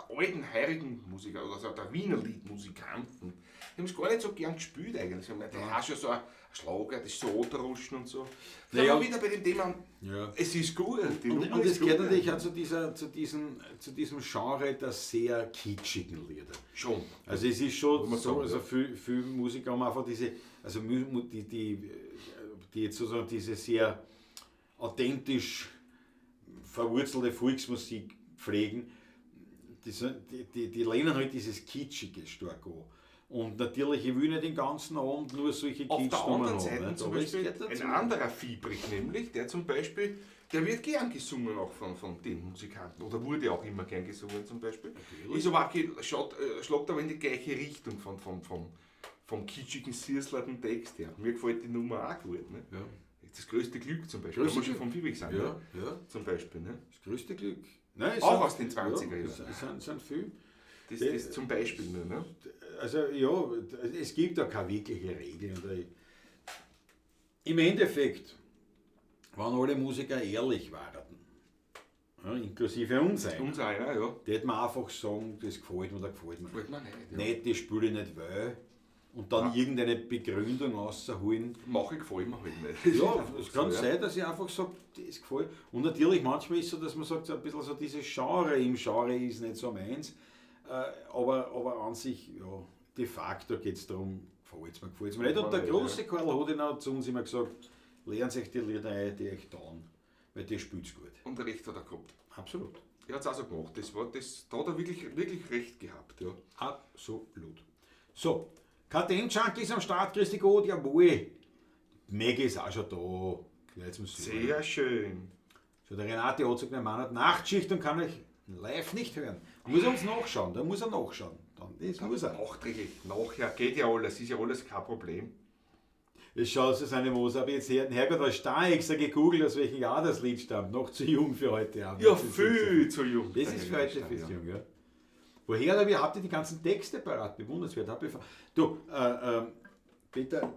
alten heurigen Musiker oder so, der Wiener Liedmusikanten. Die haben es gar nicht so gern gespielt eigentlich. Ich meine, der hat schon so ein Schlager, das ist so Oterruschen und so. Da Naja. wir wieder bei dem Thema, Ja. es ist gut. Die Und, Nummer und ist es gehört gut. natürlich auch zu diesem Genre der sehr kitschigen Lieder. Schon. Also es ist schon Muss man so, sagen, also ja. viel Musiker haben einfach diese, also die jetzt sozusagen diese sehr authentisch verwurzelte Volksmusik pflegen, die lehnen halt dieses Kitschige stark an. Und natürlich, ich will nicht den ganzen Abend nur solche Auf der Kitschnummern anderen haben, Seite nicht? zum Aber es Beispiel gehört dazu. ein anderer Fiebrich nämlich, der zum Beispiel, der wird gern gesungen auch von den Musikanten oder wurde auch immer gern gesungen zum Beispiel. Natürlich. Ist aber auch, schlagt aber in die gleiche Richtung vom kitschigen, süßlichen Text her. Mir gefällt die Nummer auch gut. Ne? Ja. Das größte Glück zum Beispiel. Größte Wenn wir schon Glück. vom Fiebrich sind. Ja, Ne? ja. Zum Beispiel. Ne? Das größte Glück. Nein, es Auch sind- aus den 20er ja, Jahren. Es sind viel. Das zum Beispiel nur. Ne? Also ja, es gibt da keine wirkliche Regel. Und im Endeffekt, wenn alle Musiker ehrlich waren, ja, inklusive uns einer, Unser einer, ja. die hätten wir einfach sagen, das gefällt mir oder gefällt mir Gefällt mir nicht. Ja. nicht. Das spiele ich nicht well. Und dann irgendeine Begründung rausholen. Mache ich, gefällt mir halt nicht. Ja, es kann So, ja. sein, dass ich einfach sage, das gefällt. Und natürlich, manchmal ist es so, dass man sagt, so ein bisschen so dieses Genre im Genre ist nicht so meins. Aber an sich, ja, de facto geht es darum, gefällt's mir, gefällt's mir nicht. Und der große Karl Hodenau hat zu uns immer gesagt, lernt sich die Lieder ein, die euch taugen, weil die spielt's gut. Und recht hat er gehabt. Absolut. Er hat's auch so gemacht. Da hat er wirklich, wirklich recht gehabt. Ja. Absolut. So, KTM Junkie ist am Start, Christi Gott, jawohl. Maggie ist auch schon da. Gleich zum Süden. Sehr schön. So, der Renate hat gesagt, mein Mann hat Nachtschicht und kann euch live nicht hören. Muss er uns nachschauen, da muss er nachschauen. Dann, das muss er. Nachträglich, nachher geht ja alles, ist ja alles kein Problem. Es schaut Susanne Moser, aber jetzt her, Herrgott, was da extra gegoogelt, aus welchem Jahr das Lied stammt. Noch zu jung für heute Abend. Ja, Das ist viel zu jung. Das ist für heute viel zu jung, ja. Woher oder wie habt ihr die ganzen Texte parat? Bewundernswert. Hab ich Du, Peter,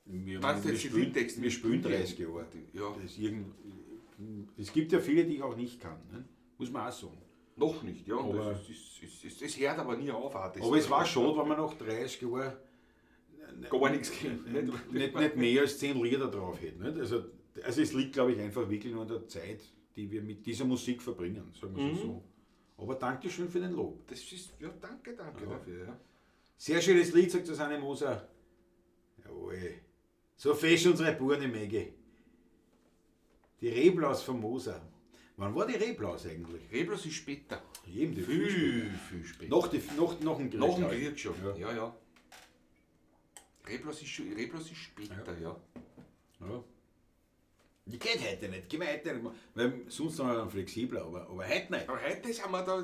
Meinst du jetzt die Liedtexte? wir spielen 30 Jahre. Ja. Das ist es gibt ja viele, die ich auch nicht kann. Ne? Muss man auch sagen. Noch nicht, ja. Und Aber es hört aber nie auf. Auch das Aber es war schon, wenn man nach 30 Jahren gar nichts kennt. Nicht? nicht mehr als 10 Lieder drauf hätte. Nicht? Also es liegt, glaube ich, einfach wirklich nur an der Zeit, die wir mit dieser Musik verbringen, sagen wir so. Aber Dankeschön für den Lob. Das ist, ja, danke, danke dafür. Ja. Sehr schönes Lied, sagt Susanne Moser. Jawohl. So fesch unsere Burne, Maggie. Die Reblaus von Moser. Wann war die Reblaus eigentlich? Reblaus ist später. Eben, die viel Viel, viel später. Noch, noch ein Krieg. Nach dem glaub ich. Krieg schon. Ja. Ja, ja. Reblaus ist, schon, Reblaus ist später, ja. Ja. Die geht heute nicht, gehen wir heute nicht. Weil sonst sind wir dann flexibler, aber heute nicht. Aber heute sind wir da,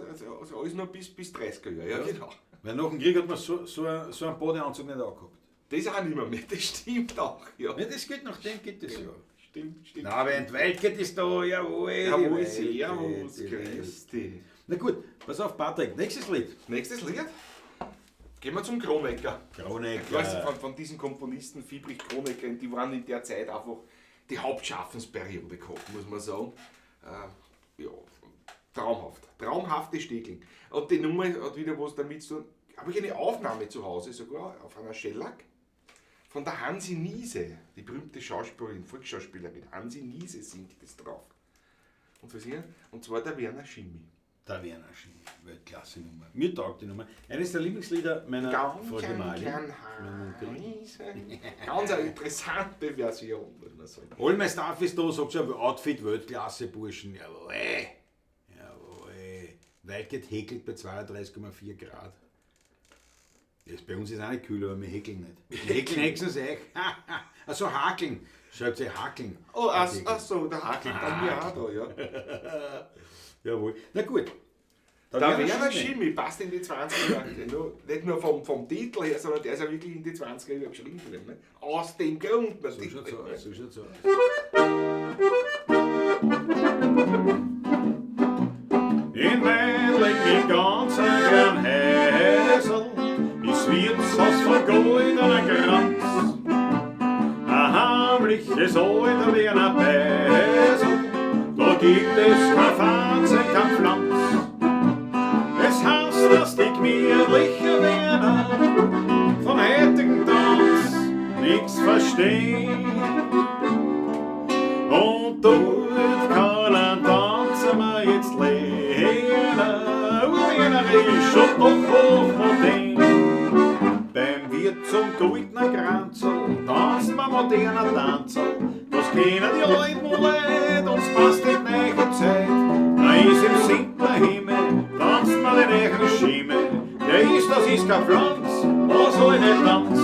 also alles noch bis 30er Jahre. Ja, genau. Weil nach dem Krieg hat man so einen Badeanzug nicht angehabt. Das auch nicht mehr, das stimmt auch. Ja. Ja, das geht, nach dem geht das ja. Stimmt, stimmt. Na, aber in die Welt geht es da, jawohl. die Jawohl, Welt servus, geht, die Welt. grüß dich. Na gut, pass auf, Patrick, nächstes Lied. Nächstes Lied. Gehen wir zum Kronecker. Kronecker. Ich weiß, von diesen Komponisten, Fiebrich, Kronecker, die waren in der Zeit einfach die Hauptschaffensperiode gehabt, muss man sagen. Ja, traumhaft. Traumhafte Stegeln. Und die Nummer hat wieder was damit zu tun. Habe ich eine Aufnahme zu Hause sogar auf einer Schellack von der Hansi Niese, die berühmte Schauspielerin, Volksschauspielerin. Hansi Niese singt das drauf. Und was hier? Und zwar der Werner Schimmi. Der Werner Schimmi, Weltklasse Nummer. Mir taugt die Nummer. Eines der Lieblingslieder meiner Ganz Frau ein Gemahlin. klein Ganz eine interessante Version, muss man sagen. All my stuff ist da, sagt sie, Outfit Weltklasse, Burschen. Jawohl. Jawohl. Waldgate häkelt bei 32,4 Grad. Das bei uns ist auch nicht kühl, aber wir häkeln nicht. Wir häkeln höchstens euch. Also hakeln. Schreibt sie hakeln. Oh, ach, ach so, der hakelt dann mir auch da, ja. Jawohl. Na gut. Der Werner Schimmi passt in die 20er Jahre. Nicht nur vom Titel her, sondern der ist ja wirklich in die 20er Jahre geschrieben worden. Ne? Aus dem Grund natürlich. So schaut's aus. So schaut's aus. In Meidling im ganzen Häsel ist Wirtshaus von goldener Kranz. Ein heimliches alter Wiener Beisel, da gibt es kein Fernsehen, kein Pflanz. Es heißt, dass die gemütliche Wiener vom heutigen Tanz nix verstehen. Und dort kann ein Tanzen wir jetzt lernen, Wiener ist schon doch hochmodern. Beim Wirt zum goldenen Kranzl tanzt man moderner Tanzl. Das kennen die alten Leute, uns passt die neue Zeit. Da ist im siebten Himmel, tanzt man den neuen Schimmel. Der ist, das ist kein Pflanz, was soll der Tanz?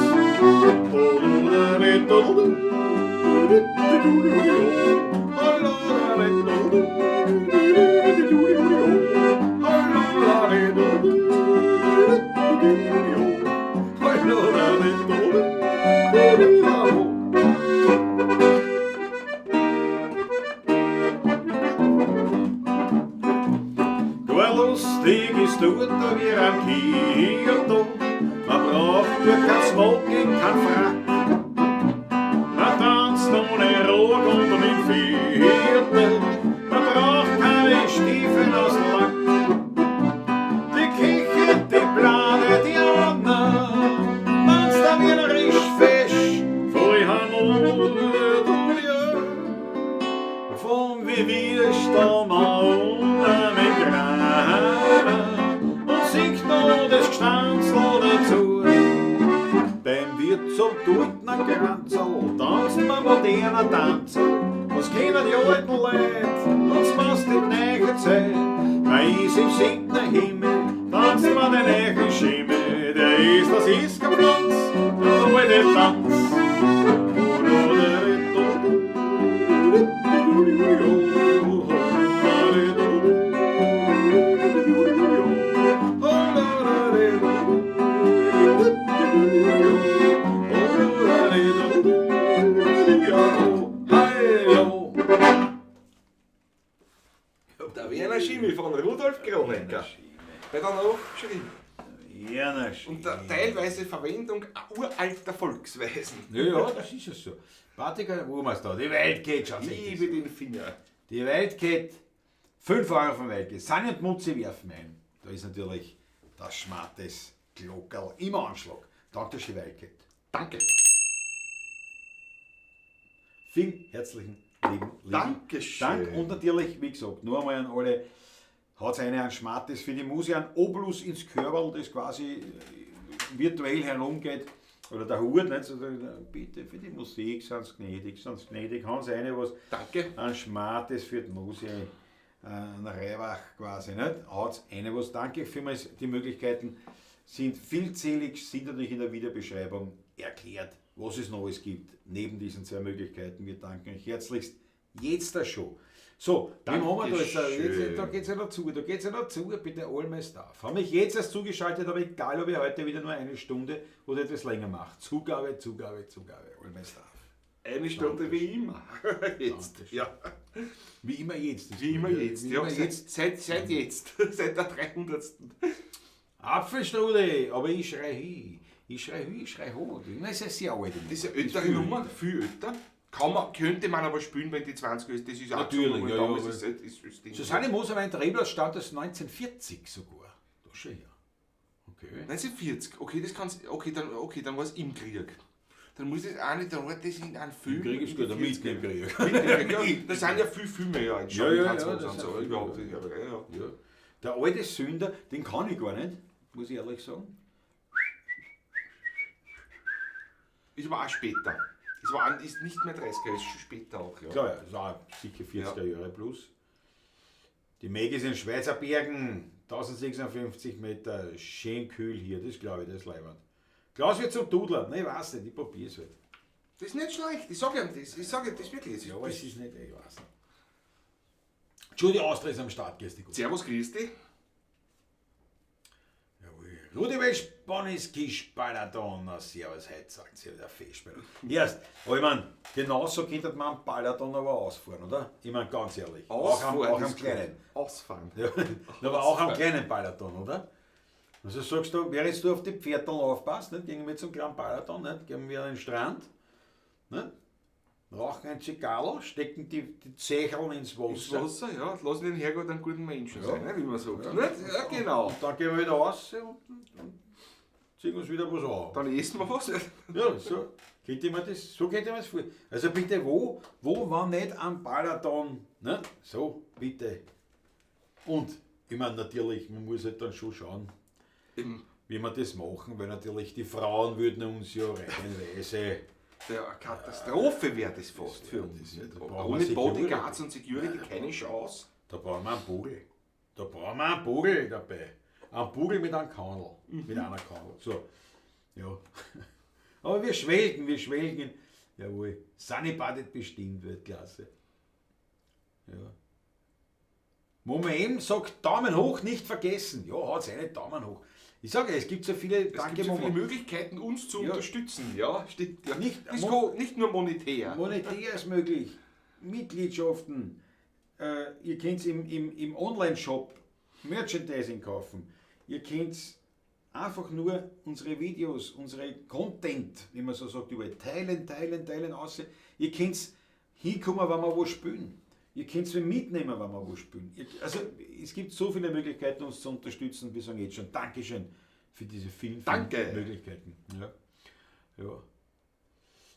Gar lustig ist dort da wie am Kyoto. Man braucht dort kein Smoking, kein Frack. Man tanzt ohne Rock und mit Viertel. Man braucht keine Stiefel aus Lack. Die Küche, die Plane, die Anna, tanzt da wie ein Rischfisch. Voll Halleluja. Von wie wir stehen unter mit Graben und singt noch das Gstanzl dazu. Beim Wirt zum Goldenen Kranzl tanzt man moderner Tanzl. Was kennen die alten Leute, uns passt die neue Zeit. Man ist im siebten Himmel, tanzt man den neuen Schimmel. Der ist, das ist kein Pflanz, der alte Tanz. Der Werner Schimmi von Rudolf Kronecker. Bei der geschrieben. Werner Schimmi. Und der teilweise Verwendung uralter Volksweisen. Ja, ja, das ist es so. Patrick, wo war's da? Die Welt geht schon. Liebe den Finger. Die Welt geht 5 Euro vom Welt geht. Sanni und Mutzi werfen ein. Da ist natürlich das Schmattes Glockerl im Anschlag. Danke, dass die Welt geht. Danke. Vielen herzlichen Dank. Lieben, lieben Dankeschön. Dank und natürlich, wie gesagt, nur einmal an alle, hat eine an Schmattes für die Musik, ein Obolus ins Körperl, das quasi virtuell herumgeht, oder der Hut, nicht? So, bitte für die Musik, sind's gnädig, sind's gnädig, haben Sie eine was, Danke. ein Schmattes für die Musik, ein Reibach quasi, nicht? Hat's eine was, danke vielmals, die Möglichkeiten sind vielzählig, sind natürlich in der Videobeschreibung erklärt, was es noch alles gibt, neben diesen zwei Möglichkeiten. Wir danken euch herzlichst jetzt da schon. So, wem haben wir da jetzt? Jetzt, da geht's ja noch zu, da geht's ja noch zu, bitte all my stuff. Haben mich jetzt erst zugeschaltet, aber egal, ob ihr heute wieder nur eine Stunde oder etwas länger macht. Zugabe, Zugabe, Zugabe, all my stuff. Eine Stunde wie immer. Jetzt. Dankeschön. Ja. Wie immer jetzt. Wie immer jetzt. Wie Ja, immer jetzt. seit jetzt. Seit der 300. Apfelstrudel, aber ich schrei hi. Ich schrei hi, ich schrei ho. Das ist ja sehr alt. Das ist eine ältere Nummer, viel älter. Kann man, könnte man aber spielen, wenn die 20 ist. Das ist auch Natürlich, so, ja, ja, damals aber- ist Ding. Susanne Moser war ein Drehblatt stammt aus 1940 sogar. Das schon her. Okay. 1940, okay, das kann's, okay, dann, okay, dann war es im Krieg. Dann muss das auch nicht, dann war das in einem Film. Im Krieg ist gut, in den mitten im 40er. Krieg. Mitten im Krieg, ja. Da sind ja viel Filme ja entstanden. Ja, ja, Hans ja, Moser das und sind so, viele, überhaupt. ja. Ja, ja. Ja. Der alte Sünder, den kann ich gar nicht, muss ich ehrlich sagen. Ist aber auch später. Das war, ist nicht mehr 30er, ist schon später auch, ja. Klar, ja, das war sicher 40er Jahre plus. Die Meg ist in Schweizer Bergen, 1056 Meter, schön kühl hier, das glaube ich, das ist leibend. Klaus wird zum Dudler, ne, ich weiß nicht, ich probier's halt. Das ist nicht schlecht, ich sage ihm das, ich sage ihm das wirklich. Ja, aber es ist nicht, ich weiß nicht. Judy Austria ist am Start, gestern. Servus, Christi. Jawohl. Rudi Westboniski Balaton, na servus, heute sagt sie wieder Festspiel. Erst, aber ich mein, genauso könnte man am Balaton aber ausfahren, oder? Ich mein, ganz ehrlich. Ausfahren auch am, auch am ist gut. kleinen. Ausfahren. Ja, aber auch am kleinen Balaton, oder? Also sagst du, während du auf die Pferdl aufpasst, nicht? Gehen wir zum kleinen Balaton, nicht? Gehen wir an den Strand, nicht? Rauchen ein Zigarro, stecken die Zecherl ins Ins Wasser. Wasser, ja, lassen den Herrgott einen guten Menschen Ja. sein, ne, wie man sagt. Nicht? Ja, genau. Und dann gehen wir wieder raus und ziehen uns wieder was an. Dann essen wir was. Ja, so könnte man das, so könnte man das vor. Also bitte, wo, wann nicht am Balaton, ne? So, bitte. Und, ich meine, natürlich, man muss halt dann schon schauen, Eben, wie wir das machen, weil natürlich die Frauen würden uns ja reihenweise. der Katastrophe wäre das fast für uns. das wär- da brauchen wir Ohne Security. Bodyguards und Security keine Chance. Da brauchen wir einen Bugel. Da brauchen wir einen Bugel dabei. Einen Bugel mit einem Kandel. Mit einer Kandel. So. Ja. Aber wir schwelgen, wir schwelgen. Jawohl. Sunny badet bestimmt, Weltklasse. Ja. Moment sagt Daumen hoch, nicht vergessen. Ja, hat's eine Daumen hoch. Ich sage, es gibt so viele, Es danke gibt so viele Momo. Möglichkeiten, uns zu Ja. unterstützen. Ja, stimmt. Ja. Nicht- Nicht, nicht nur monetär. Monetär ist möglich, Mitgliedschaften, ihr könnt im Online-Shop Merchandising kaufen, ihr könnt einfach nur unsere Videos, unsere Content, wie man so sagt, überall teilen, teilen, teilen, aussehen. Ihr könnt hinkommen, wenn wir wo spielen. Ihr könnt wir mitnehmen, wenn wir wo spielen. Also es gibt so viele Möglichkeiten, uns zu unterstützen. Wir sagen jetzt schon Dankeschön für diese vielen, vielen Danke. Möglichkeiten. Ja. Ja.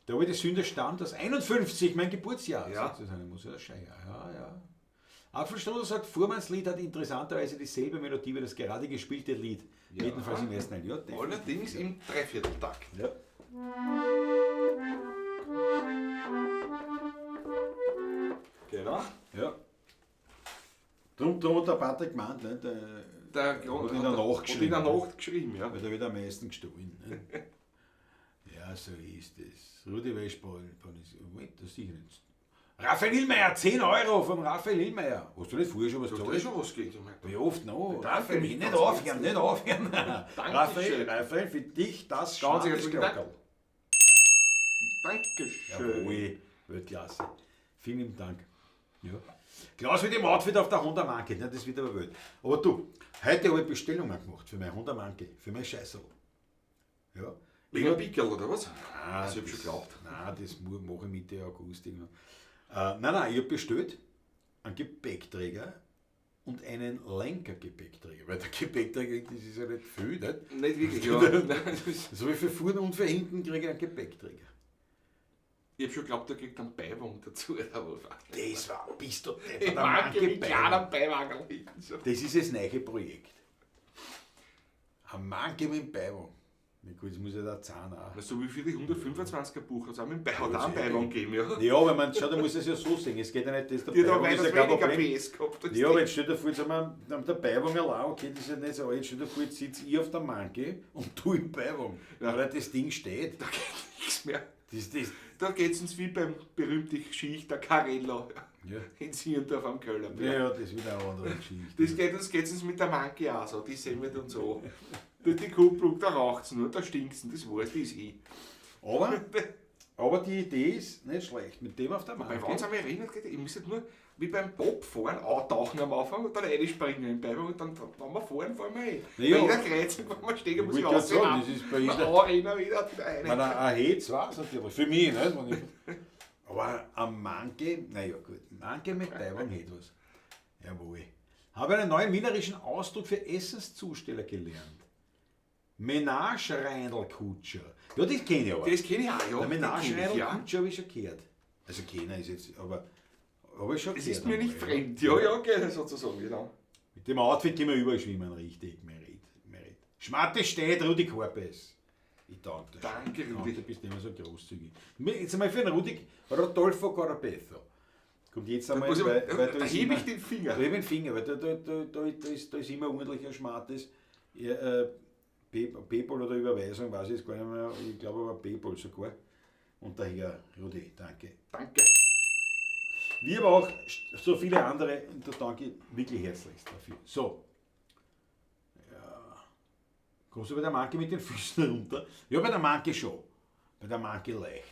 Der alte Sünder stammt aus 51, mein Geburtsjahr. Ja. Sagt Susanne Moser, das ist ja, ja, ja. Apfelstrudel sagt, Fuhrmanns Lied hat interessanterweise dieselbe Melodie wie das gerade gespielte Lied. Ja. Jedenfalls im ersten Teil. Ja, definitiv. Allerdings im Dreivierteltakt. Ja. Genau. Ja. Drum hat der Patrick gemeint, ne, der, Der hat in der Nacht Hat in der geschrieben. Nacht geschrieben, ja. Weil da wird am meisten gestohlen. Ne? Ja, so ist es. Rudi Wäschball, Moment, das sicher nicht. Raphael Hillmeier, 10 Euro vom Raphael Hillmeier. Hast du nicht vorher schon was Da gezahlt? ist schon was geht. Wie oft noch? Danke Raphael, mich nicht ganz aufhören, herzlich. nicht aufhören. Dankeschön. Raphael, Raphael, für dich das Ganz herzlichen Dank. Schmackesglockerl. Dankeschön. Jawohl, Weltklasse. Vielen lieben Dank. Ja. Klaus mit dem Outfit auf der Honda Monkey, ne, das wird aber wild. Aber du, heute habe ich Bestellungen gemacht für meine Honda Monkey, für mein Scheißerl. Ja. Wegen einem Pickerl, oder was? Nein, Das hab ich schon geglaubt. Nein, das mache ich Mitte August irgendwann. Nein, ich habe bestellt einen Gepäckträger und einen Lenkergepäckträger. Weil der Gepäckträger, das ist ja nicht viel, nicht? Nicht wirklich, ja. Nein, das ist- So wie für vorne und für hinten kriege ich einen Gepäckträger. Ich hab schon geglaubt, der kriegt einen Beiwagen dazu. Der Wolf. Das war, bist du Ich deppert, der mag Manke mit Beiwagen. kleinen Beiwagen hinten. So. Das ist das neue Projekt. Ein Manke mit dem Beiwagen. Na gut, das muss ja der Zahn auch. Na, so wie für die 125er Buch hat es auch mit dem Beiwagen, hat auch einen Beiwagen gegeben, ja. Ja, aber man, schau, da muss es ja so sehen. Es geht ja nicht, dass der Die hat aber Beiwagen ist weitaus ja kein weniger Problem. PS gehabt. als Ja, aber die. jetzt stell dir vor, jetzt haben wir haben der Beiwagen allein, okay, das ist ja nicht so, aber jetzt stell dir vor, jetzt sitze ich auf der Manke und du im Beiwagen. Ja. Weil das Ding steht. Da geht nichts mehr. Das, Da geht es uns wie beim berühmten Geschichte der Carello ja. in Sierndorf am Kölnerberg. Ja, ja, das ist wieder eine andere Geschichte. Das geht uns, geht's uns mit der Manke auch so, die sehen wir uns so. Durch die Kupplung, da raucht's nur, da stinkt's, das weiß die ist eh. Aber die Idee ist nicht schlecht. Mit dem auf der Wobei, Manke. wenn es einmal erinnert, geht, ich muss jetzt nur wie beim Bob fahren, auftauchen am Anfang und dann reinspringen im Beiwagen und dann, wenn wir fahren, fahren wir ein. Na ja. Bei jeder Kreuzung, wenn wir stehen, muss Ich ich wollte gerade aussehen. sagen, das ist bei jeder- Anrennen wieder, wieder rein. Ich meine, ein Hetz war es natürlich. Für mich, nicht? Wenn ich, aber ein Manke, naja gut, Manke mit Beiwagen hätte was. Jawohl. Habe einen neuen wienerischen Ausdruck für Essenszusteller gelernt. Menage-Reinl-Kutscher. Ja, das kenne ich aber. Das kenne ich auch, ja. Der Den kenn ich, ja. Menage-Reinl-Kutscher habe ich schon gehört. Also keiner ist jetzt, aber habe ich schon Es gehört. ist mir nicht einmal, fremd. Ja, ja, okay, sozusagen, genau. Mit dem Outfit können wir überall schwimmen, richtig. Merit, Merit. Schmatte steht, Rudi Korpes. Ich danke dir. Danke, schon. Rudi. Du bist immer so großzügig. Jetzt einmal für den Rudi, Rodolfo Corpetho. Kommt jetzt einmal, Muss ich, weil, weil da ist hebe immer, ich den Finger. Da hebe ich den Finger, weil da ist immer ordentlicher Schmattes. Ja, PayPal oder Überweisung, weiß ich jetzt gar nicht mehr. Ich glaube aber PayPal sogar. Und daher, Rudi, danke. Danke. Wir aber auch so viele andere, und da danke ich wirklich herzlichst dafür. So. Ja. Kommst du bei der Manke mit den Füßen runter? Ja, bei der Manke schon. Bei der Manke leicht.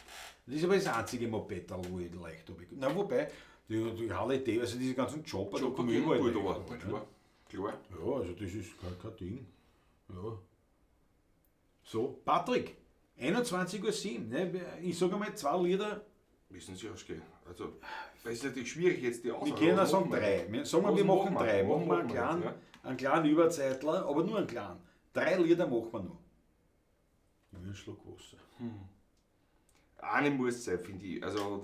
Das ist aber das einzige Moped, wo ich leicht habe. Na, wobei, die Harley Davidson, also diese ganzen Chopper, da Jobber komme ich gehen überall gut, leicht aber runter, ne? klar. Klar. Ja, also das ist kein Ding. Ja. So, Patrick, 21:07 Uhr. Ne? Ich sage einmal, zwei Lieder. Müssen Sie ausgehen. Also, das ist natürlich schwierig jetzt die Auswahl. Wir können auch Was sagen machen wir? drei. Wir, sagen wir, Was wir machen machen wir? drei. Was Machen wir einen machen wir kleinen, jetzt, einen kleinen Überzeitler, aber nur einen kleinen. Drei Lieder machen wir noch. Ich will einen Schluck Wasser. Eine muss sein, finde ich. Also,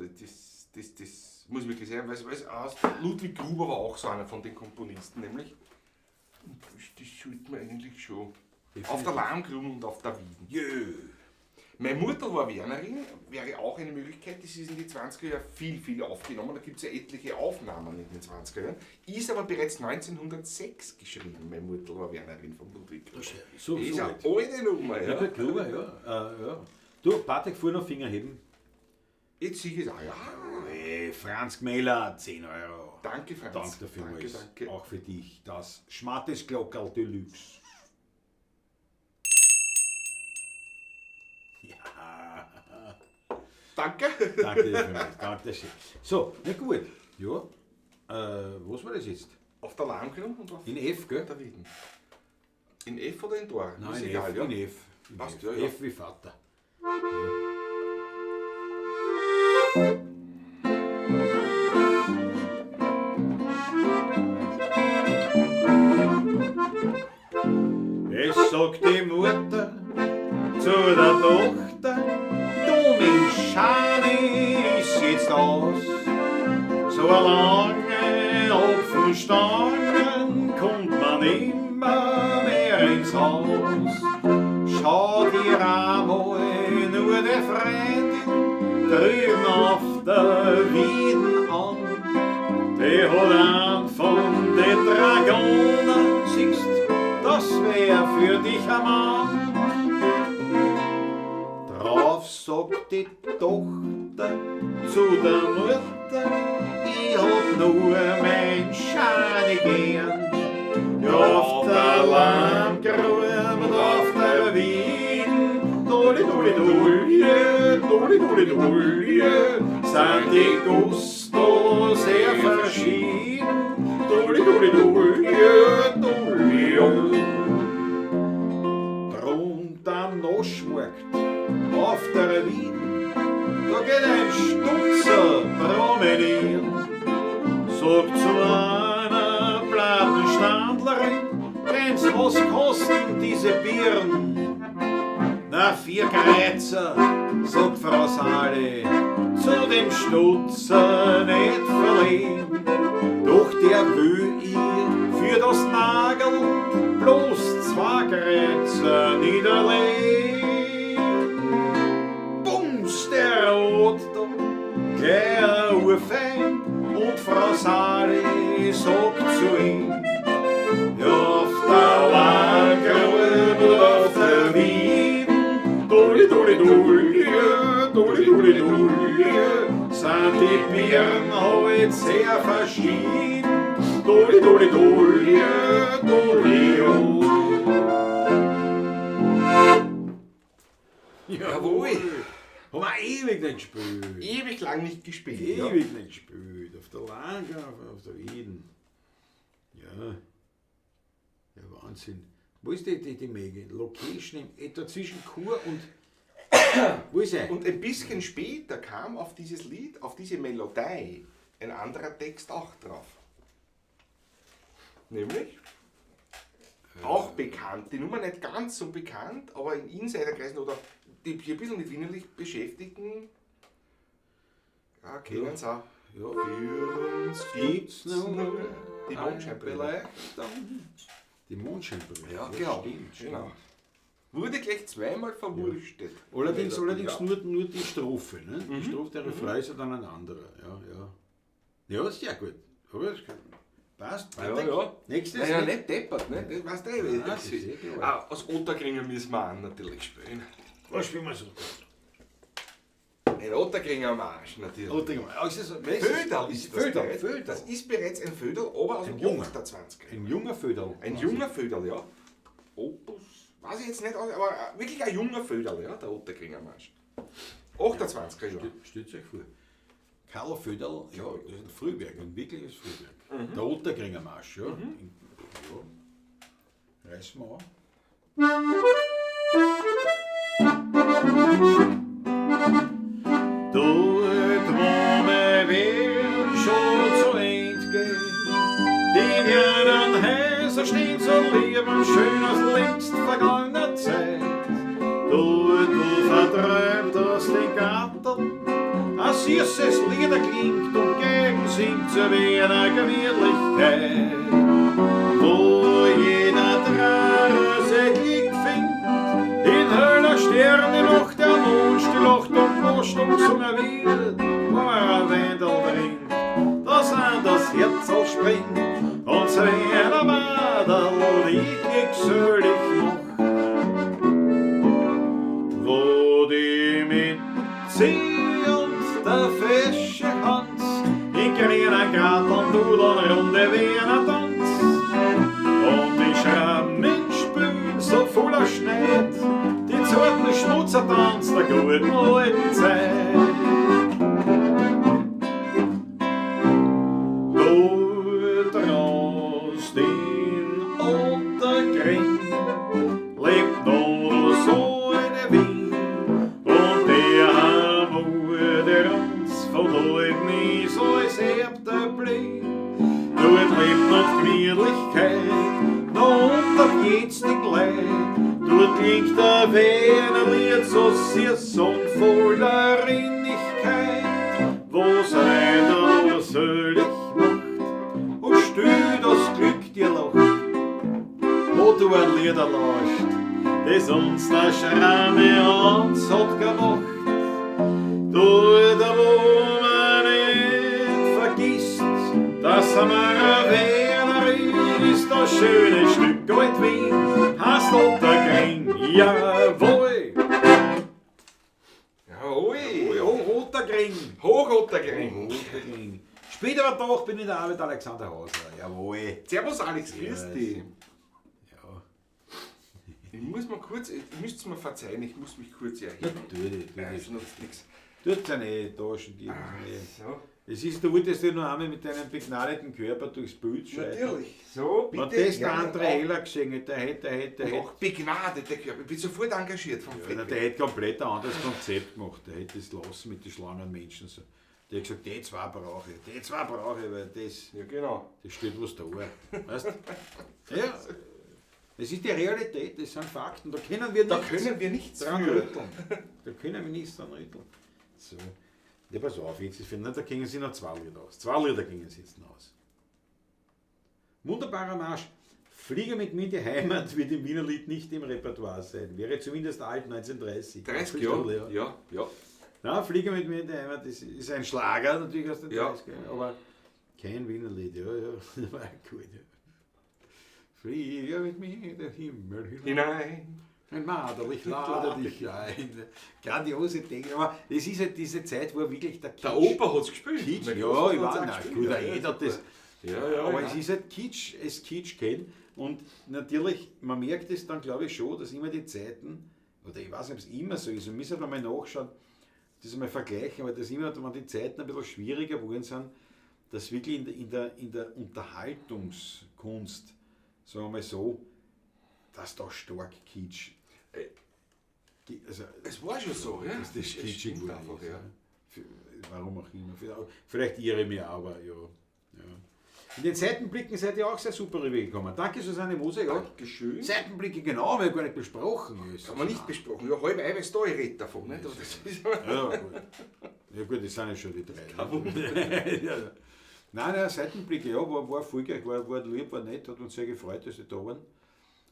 das muss wirklich sein. Weil es aus Ludwig Gruber war auch so einer von den Komponisten, nämlich. Und das sollte man eigentlich schon. Auf der Lahmgrund und auf der Wieden. Jö. Meine Mutter war Wernerin, wäre auch eine Möglichkeit. Das ist in die 20er Jahre viel, viel aufgenommen. Da gibt es ja etliche Aufnahmen in den 20er Jahren. Ist aber bereits 1906 geschrieben, meine Mutter war Wernerin von Ludwig Gruber. So, ist so eine alt. alte Nummer, ja. Ja, Gruber, ja. Ja. Du, Patrick, vorher noch Finger heben. Jetzt sehe ich es auch, ja. Hey, Franz Gmeler, 10 Euro. Danke, Franz. Danke dafür, Danke, danke. Auch für dich. Das Schmattes Glockerl Deluxe. Ja. Danke. Danke dir vielmals. Danke schön. So, na gut. Ja, was war das jetzt? Auf der Lahmgrund und auf In F, gell? der Wieden. In F oder in Dor? Nein, ist in egal, F. ja. In F. In Passt, F. ja, ja. F wie Vater. Es sagt die Mutter zu der Tochter, du mein Schani ist jetzt aus. So lange Opfenstangen kommt man immer mehr ins Haus. Schau dir einmal nur die Freundin drüben auf der Wieden an. Die hat einen von den Dragoner, siehst, das wär für dich ein Mann. Drauf sagt die Tochter zu der Mutter, ich hab nur mein Schade gern. Ja, auf der Landgrube und auf der Wieden, doli, doli, doli, doli, doli, doli, sind die Gusto sehr verschieden. Doli, doli, doli, doli, doli. Drunter am Naschmarkt, auf der Wieden, da geht ein Stutzer promenieren. Sagt zu einer Plattenstandlerin, wenn's was kosten diese Birnen? Na, 4 Kreuzer, sagt Frau Sali, zu dem Stutzer nicht verlegen. Doch der will ihr für das Nagel bloß zwei Kreuzer niederlegen. Bums, der rot da, gleich ein Urfein, und Frau Sali sagt zu ihm: Ja, auf der Landgrube und auf der Wieden, dulli, dulli, dulli, dulli, dulli, dulli, sind die Birnen heut sehr verschieden. Dulli, dulli, dulli, dulli, oh. Jawohl. Haben wir ewig nicht gespielt. Ewig lang nicht gespielt. Ja. Ewig nicht gespielt. Auf der Lange, auf der Wieden. Ja. Ja, Wahnsinn. Wo ist die Mege? Location im, etwa zwischen Chur und. Wo ist er? Und ein bisschen später kam auf dieses Lied, auf diese Melodie, ein anderer Text auch drauf. Nämlich, auch bekannt, die Nummer nicht ganz so bekannt, aber in Insiderkreisen oder die sich ein bisschen mit Wienerlicht beschäftigten, ja, kennen es auch. Ja. Für uns Gibt's nur die Mondscheinbrille. Beleuchtung. Die Mondscheinbrille. Ja, genau. Stimmt, stimmt. Genau. Wurde gleich zweimal verwurstet. Allerdings, Melodie, allerdings ja. nur die Strophe. Ne? Die Strophe, der Refrain ist ja dann ein anderer. Ja, ja. Ja, sehr gut. Aber es passt. Ja, Patrick. ja. Nächstes. Naja, nicht deppert, ne? Das weißt du eh. Ja, das ist eh klar. Ah, aus Otterkringer müssen wir auch natürlich spielen. Was spielen wir so? Ein Otterkringer Marsch natürlich. Otterkringer. Ah, ist das, wer ist das? Föderl ist das Föderl, bereits. Föderl. Das ist bereits ein Föderl, aber aus Ein dem junger. 28er. Ein junger Föderl. Ein junger Föderl, ja. Opus, weiß ich jetzt nicht, aber wirklich ein junger Föderl, ja, der Otterkringer Marsch. 28er Jahre. Stellt euch vor. Karl Föderl, ja, das ist ein Frühwerk, ein wirkliches Frühwerk. Der Otterkringer Marsch, ja. Ja. Reißen wir an. Dort, wo mein Weg schon zu End geht, die grünen Häuser stehen so lieb und schön aus längst vergangener Zeit. Dort, wo vertreibt aus den Garten ein süßes Lied klingt und gegen singt zu Wiener Gemütlichkeit. Wo jeder Drache sein Glück findet, in heller Sterne noch der Mond stillacht und moscht und gesungen wird, wo man ein Wendel trinkt, dass an das Herzl springt und so einer Madel die glückselig macht. Wo die Mitzi und der fesche Hans in grüner Grat und Dudeln runde Wiener Tanz und die Schrammen spülen so voller Schneid, die zarten Schmutzertanz der guten alten Zeit. Dort raus den Otterkring lebt noch so eine Wien, und der wurde uns von heute nie so als Erbte blieb. Dort lebt noch Gemütlichkeit, noch unter jetzigen Leid. Dort klingt der Wiener Lied so süß und voller Innigkeit, wo's einer selig macht und still das Glück dir lacht. Wo du ein Lieder lauscht, das uns der Schramme Hans hat gemacht. Dort, wo man nicht vergisst, dass er ein Wiener ist, das schöne Stück alt Wien, heißt Otterkring, jawohl. Jawohl. Hoch Otterkring. Hoch Otterkring. Otterkring. Später aber doch bin ich da mit Alexander Hauser, jawohl. Servus Alex, grüß dich. Ja, Ich muss mal kurz, ihr müsst mir verzeihen, ich muss mich kurz erheben. natürlich, Ja, natürlich. es nutzt nichts. Tut's ja nicht, da schon die. nicht. So. Es ist, du wolltest ja nur einmal mit deinem begnadeten Körper durchs Bild schreiten. Natürlich. So, Wenn bitte. das der Ja, André auch- Heller gesehen hätte, der und hätte, auch begnadeter Körper. Ich bin sofort engagiert vom ja, Friedrich. der hätte komplett ein anderes Konzept gemacht. Der hätte das lassen mit den Schlangenmenschen. So. Der hat gesagt, die zwei brauche ich, die zwei brauche ich, weil das, Ja, genau. das steht was da. Weißt du? Ja, das ist die Realität, das sind Fakten. Da können wir Da nichts können wir nichts dran für. rütteln. Da können wir nichts dran rütteln. So. Ja, pass auf, jetzt ist, da gingen sie noch zwei Lieder aus. Zwei Lieder gingen sie jetzt noch aus. Wunderbarer Marsch. Flieger mit mir in die Heimat wird im Wienerlied nicht im Repertoire sein. Wäre zumindest alt 1930. 30 Jahre? Ja, ja. Na, Flieger mit mir in die Heimat ist ein Schlager natürlich aus den Ja. 30er Jahren, aber kein Wienerlied, ja, ja. War gut, ja. Flieger mit mir in den Himmel hinein. Hinein. Ein Maderl, ich lade dich ein. Grandiose Dinge. Aber es ist halt diese Zeit, wo wirklich der Kitsch. Der Opa hat es gespielt. Kitsch, Mein ja, Großvater ich hat's war, auch na, gespielt, gut, ja, jeder hat das. Ja, ja, aber ja. es ist halt Kitsch, es Kitsch kennt. Und natürlich, man merkt es dann, glaube ich, schon, dass immer die Zeiten, oder ich weiß nicht, ob es immer so ist, und müssen wir mal nachschauen, das einmal vergleichen, aber dass immer, wenn die Zeiten ein bisschen schwieriger geworden sind, dass wirklich in der Unterhaltungskunst, sagen wir mal so, dass da stark Kitsch. Also, Es war schon so, ja. dass das Es kitschig stimmt geworden einfach, ist, ja. Warum auch immer. Vielleicht irre ich mich, aber ja. Ja. In den Seitenblicken seid ihr auch sehr super rübergekommen. Danke, Susanne Moser. Ja. Dankeschön. Seitenblicke, genau, haben wir gar nicht besprochen. Haben wir nicht besprochen. Ja, halb Eiweiß da, ich rede davon. Nicht? Aber das ist Ja, gut. Ja gut, das sind ja schon die drei. Ne? Ja. Nein, nein, Seitenblicke, ja, war voll geil, war lieb, war nett, hat uns sehr gefreut, dass sie da waren.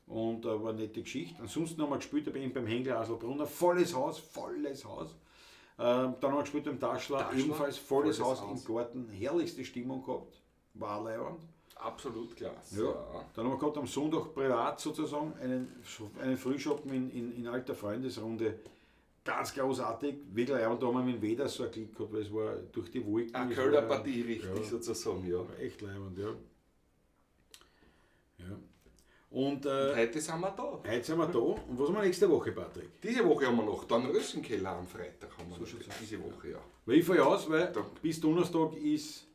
Und war eine nette Geschichte. Ansonsten haben wir gespielt beim Henkel Haselbrunner, volles Haus, volles Haus. Dann haben wir gespielt beim Taschler, Taschler, ebenfalls volles, volles Haus, Haus. im Garten, herrlichste Stimmung gehabt, war leiwand. Absolut klasse. Ja. Dann haben wir gehabt am Sonntag privat sozusagen einen Frühschoppen in alter Freundesrunde. Ganz großartig, wirklich leibend, da haben wir mit dem Wetter so einen Klick gehabt, weil es war durch die Wolken. Eine es Kölner war- Partie, richtig, Ja. sozusagen, ja. War echt leibend, ja. Ja. Und Heute sind wir da. heute sind wir da. Und was haben wir nächste Woche, Patrick? Diese Woche haben wir noch Dornröschenkeller am Freitag. Haben wir noch. schaut's aus. Diese Woche, ja. Weil ich fahre aus, weil Danke. bis Donnerstag ist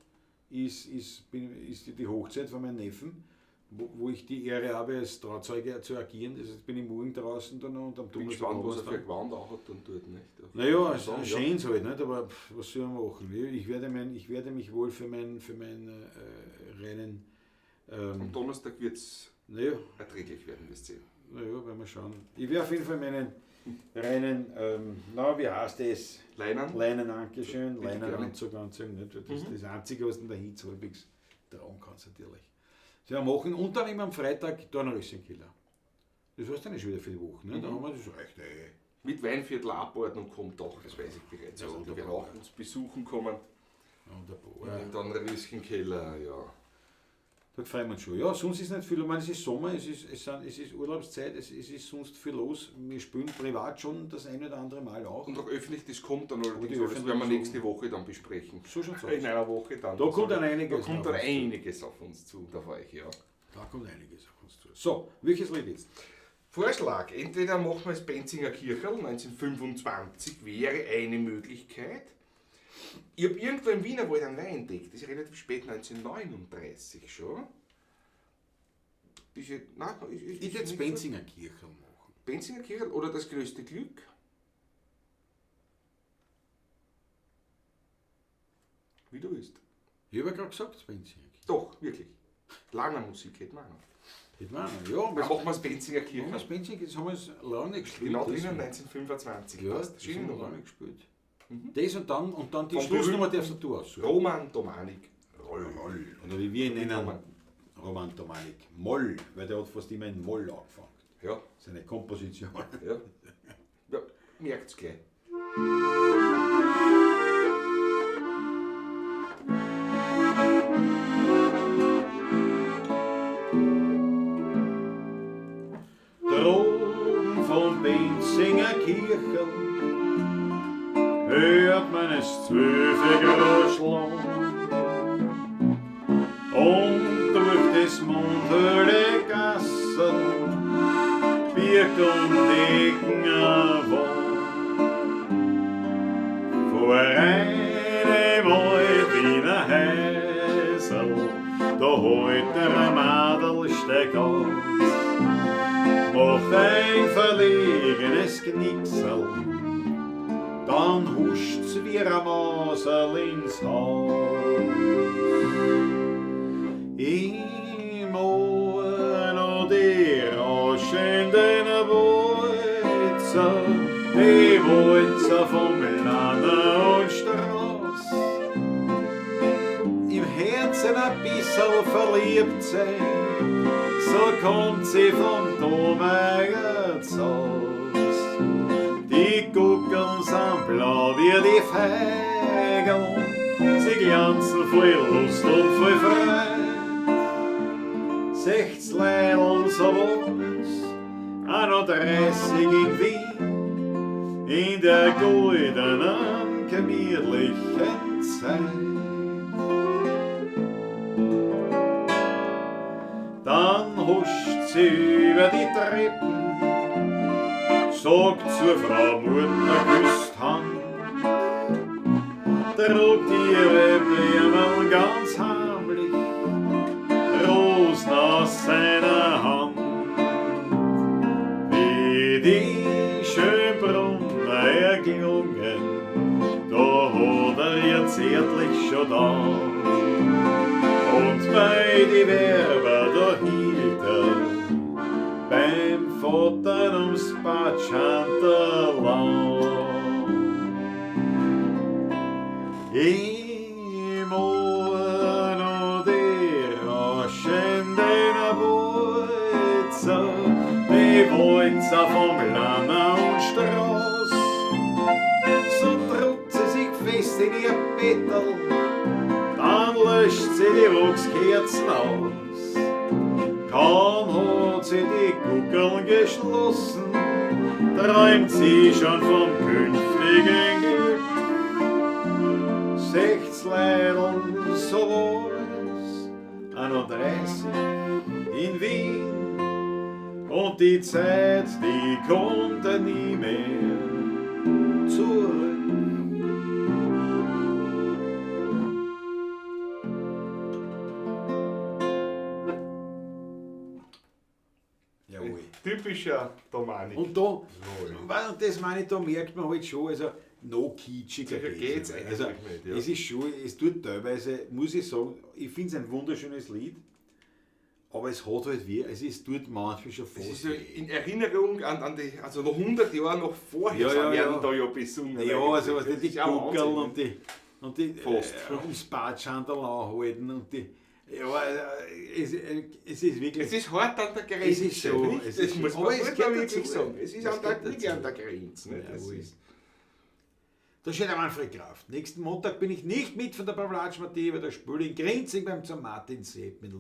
die Hochzeit von meinem Neffen, wo ich die Ehre habe, als Trauzeuge zu agieren. Das heißt, bin ich morgen draußen dann und am Bin Donnerstag gespannt, was er abends für dann. Gewand auch hat und dort, nicht? Naja, Sagen, es ja. schön's halt, nicht? Aber was soll man machen? Ich werde mich wohl für meinen reinen. Am Donnerstag wird es Naja, erträglich werden, wirst du sehen. naja, werden wir schauen. Ich werde auf jeden Fall meinen reinen, na, wie heißt das? Leinen? Leinenanke, schön, Bitte gerne. Leinenanzug anziehen. Nicht? Weil das ist das Einzige, was in der Hitze halbwegs tragen kannst, natürlich. Das werden wir machen. Und dann immer am Freitag Dornröschenkeller. Das war's dann schon wieder für die Woche. Ne? Dann haben wir das reicht. Ey. Mit Weinviertel Abordnung kommt auch, das weiß ich bereits. Ja, Also, die wunderbar. werden auch uns besuchen kommen. Wunderbar. In den Dornröschenkeller, ja. Da freuen wir uns schon. Ja, sonst ist nicht viel. Ich meine, es ist Sommer, es ist Urlaubszeit, es ist sonst viel los. Wir spielen privat schon das eine oder andere Mal auch. Und auch öffentlich, das kommt dann allerdings, die alles, das werden wir öffentlich nächste Woche dann besprechen. So schaut's aus. In einer Woche dann. Da kommt dann einiges Da kommt auf dann uns zu. einiges auf uns zu, da war ich, ja. Da kommt einiges auf uns zu. So, welches Lied jetzt? Vorschlag, entweder machen wir das Benzinger Kircherl, 1925 wäre eine Möglichkeit. Ich habe irgendwo im Wienerwald einen Wein entdeckt, das ist relativ spät, 1939 schon. Diese, nein, ist, Ich würde jetzt nicht so. Benzinger Kircherl machen. Benzinger Kircherl oder das größte Glück? Wie du willst. Ich habe ja gerade gesagt, Benzinger Kircherl. Doch, wirklich. Langer Musik hätten wir auch noch. Hätten wir auch noch. Ja, Dann machen wir das Benzinger machen wir Kircherl. das Benzinger, das haben wir jetzt lange nicht gespielt. Genau das drinnen, 1925. Ja, Passt. das Schöne haben wir Nummer. lange nicht gespielt. Das und dann die Vom Schlussnummer berühmten darfst du aussuchen. Roman Domanik Roll. Roll. Oder wie wir ihn nennen, Roman. Roman Tomanik. Moll, weil der hat fast immer in Moll angefangen. Ja, Seine Komposition. ja. Ja, merkt's gleich. Droben vom Benzinger Kircherl hört man es 12 Grad schlagen. Und durch das mondhelle Gassel birgt und Decken Wohn. Vor einem Alt-Wiener Häusl, da holt der Madel steig aus, macht ein verlegenes Knicksel, dann huscht's wie ein Masel ins Haus. Im Ohr noch die rauschenden Walzer, die Walzer vom Lanner und Strauß. bisserl verliebt sein, so kommt sie vom Domeier-Haus. Die Guckeln sind blau wie die Feigeln, sie glanzen voll Lust und voll Freude. 16 Leideln, so war's, 31 in Wien, in der goldenen, gemütlichen Zeit. Dann huscht sie über die Treppen, sagt zur Frau Mutter, küsst Hand, trug ihre Blumen ganz heimlich, Rosen aus seiner Hand. Wie die Schönbrunner erklungen, da hat er ihr zärtlich schon da. Und bei die Werber, da hielt er beim Vater ums Batschanterlau. Im Ohr noch die rauschenden Walzer, die Walzer vom Lanner und Strauß. So drückt sie sich fest in ihr Bettel, dann löscht sie die Wachskerzen aus. Kaum hat sie die Guckeln geschlossen, träumt sie schon vom künftigen Glück. 16 Leideln, so war's, 31 in Wien, und die Zeit, die kommt nie mehr zurück. Jawohl. Typischer Domanik. Und da, und das meine ich, da merkt man halt schon, also noch kitschiger Sicher geht's geht's nicht. eigentlich Also, nicht, ja. es ist schon, es tut teilweise, muss ich sagen, ich find's ein wunderschönes Lied, aber es hat halt wie, es ist, tut manchmal schon Es fast ist ja weh. in Erinnerung an die, also noch 100 Jahre noch vorher Ja, ja, werden ja. da ja besungen. Ja, also was Das nicht, die ist ja Guckerl Wahnsinn. und die, Fast. ums Badschanderl anhalten und die, ja, es ist wirklich... Es ist hart an der Grenze. Es ist so, nicht? es Das ist muss so. man Aber es muss gehört man wirklich dazu. sagen. Es ist Es gehört wirklich dazu. an der Grenze. Nicht? Das Jawohl. ist Da steht der Manfred Kraft. Nächsten Montag bin ich nicht mit von der Pavlatsch-Matthias, weil der spielt in Grinzing beim St. Martin Sepp mit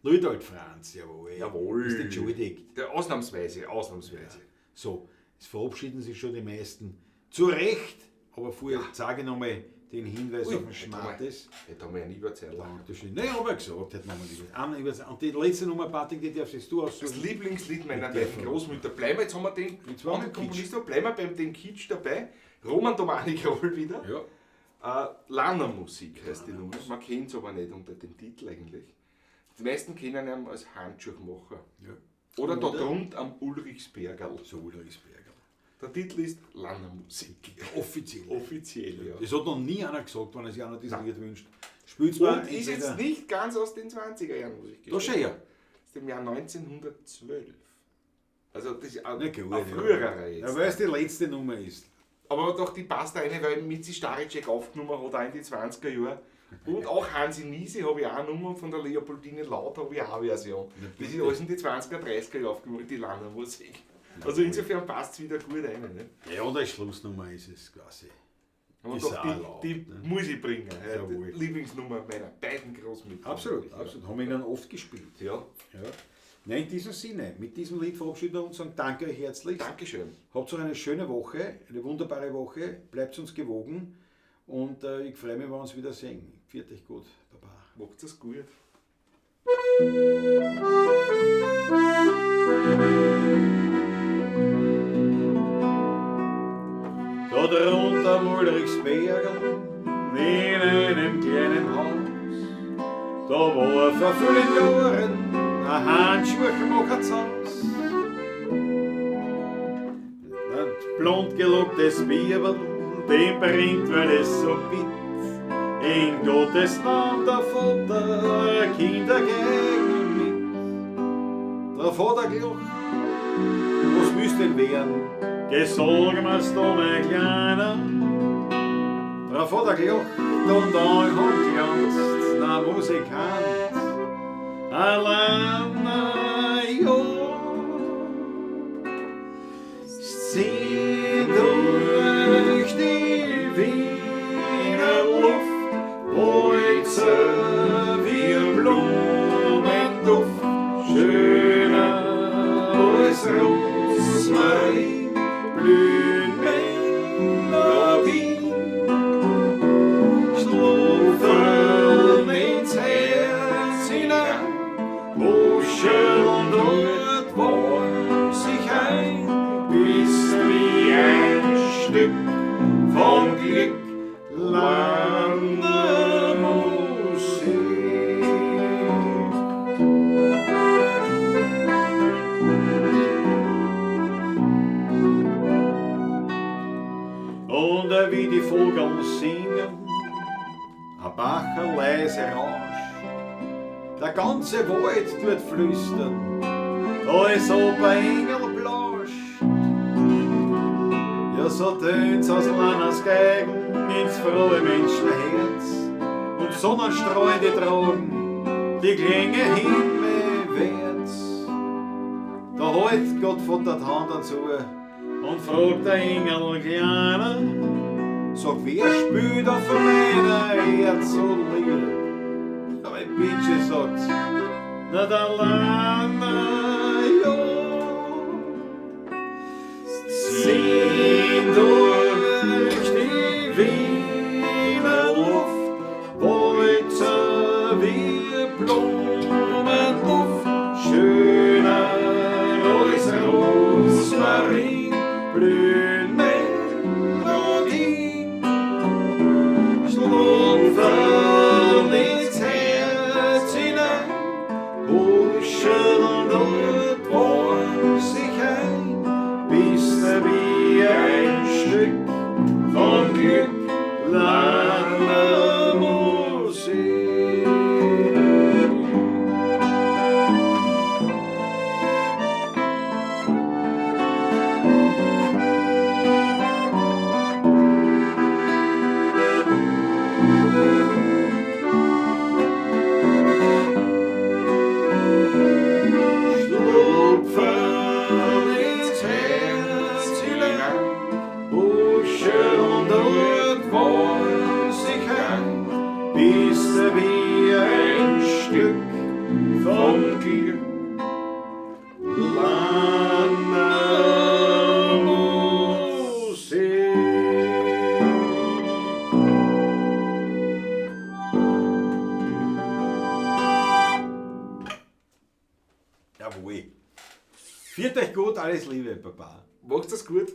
Ludold Franz. Jawohl. Jawohl. Ist entschuldigt. Der, ausnahmsweise, ausnahmsweise. Ja. So, es verabschieden sich schon die meisten. Zu Recht, aber vorher sage ich nochmal den Hinweis Ui, auf den Schmattes. Jetzt haben wir ja nie überzählt. Dankeschön. Nein, habe ich gesagt, hätten wir mal nicht. Einmal überzählt. Und die letzte Nummer, Patrick, die darfst jetzt du Das aussuchen. Lieblingslied meiner Mit der beiden Großmütter. Bleiben wir, jetzt haben wir den Jetzt waren wir anderen Komponisten, bleiben wir beim dem Kitsch dabei. Roman Domanik wohl wieder. Ja. Lannermusik heißt die Nummer. Man kennt es aber nicht unter dem Titel eigentlich. Die meisten kennen ihn als Handschuhmacher. Ja. Oder da Oder? drunter am Ulrichsbergerl. So, Ulrichsbergerl. Der Titel ist Lannermusik. Offiziell. Offiziell, ja. Das hat noch nie einer gesagt, wenn er sich einer dieses Lied wünscht. Spielt's mal Und ist jetzt nicht ganz aus den 20er Jahren, muss ich Da gestehen. schau her. Aus dem Jahr 1912. Also das ist ein, Na gut, ein ja. früherer jetzt. Ja, weil es die letzte Nummer ist. Aber doch, die passt da rein, weil Mitzi Staricek aufgenommen hat, auch in die 20er Jahre. Und auch Hansi Niese habe ich auch eine Nummer, von der Leopoldine Laut habe ich auch eine Version. Das ist alles in die 20er, 30er Jahre aufgenommen, die Lannermusik. Also insofern passt es wieder gut rein. Ne? Ja, und als Schlussnummer ist es quasi. Aber Ist doch, auch die, erlaubt, die ne? muss ich bringen. Ja, Jawohl. die Lieblingsnummer meiner beiden Großmütter. Absolut, absolut. Haben wir ihn oft gespielt. Ja, Ja. Nein, in diesem Sinne, mit diesem Lied verabschieden wir uns und sagen danke euch herzlich. Dankeschön. Habt noch eine schöne Woche, eine wunderbare Woche. Bleibt uns gewogen und ich freue mich, wenn wir uns wieder sehen. Pfiat euch gut. Baba. Macht's es gut. Da drunter am Ulrichsbergerl, in einem kleinen Haus, da war vor vielen Jahren ein Handschuhmacher zu Haus. Ein blond gelocktes Bierl, dem bringt, weil es so bitt. In Gottes Namen der Vater, Kinder gegen mit. Der Vater gelacht, was müsst denn werden? Geh, sag mir's da, mein Kleiner. Der Vater gelacht und dann hat geglänzt, na Musikant. Allein, ja. Zieh durch die Wiener Luft, Bolzer wie Blumenduft, schöner als Rosmarin, blühen Melodien. Schlupfen ins Herz hinein, wuscheln dort warm sich ein, bist wie ein Stück vom Glück, Landermusik. Und wie die Vogel singen, ein Bacher leise rauscht, der ganze Wald tut flüstern, als ob ein Engel blascht. Ja, so tönt's aus Lanners Geigen ins frohe Menschenherz, und Sonnenstrahlen, die tragen die Klänge himmelwärts. Da hält Gott von der Hand an zu und fragt der Engel Kleiner, sag, wer spült auf meiner Herz so lieb? Aber mein Bitsche sagt, na der Lanner, ja. Zieh durch die Wiener Luft, Bolzer wie Blumenduft, schöner als Rosmarin, blühen Melodien. Schlupfen ins Herz hinein, huscheln dort warm sich ein, bist wie ein Stück von Glück, Landermusik. Schlupfen ins Herz hinein, huscheln dort warm sich ein, bist wie ein Stück vom Glück, Landermusik. Jawohl. Viert euch gut, alles Liebe, Baba. Macht's das gut.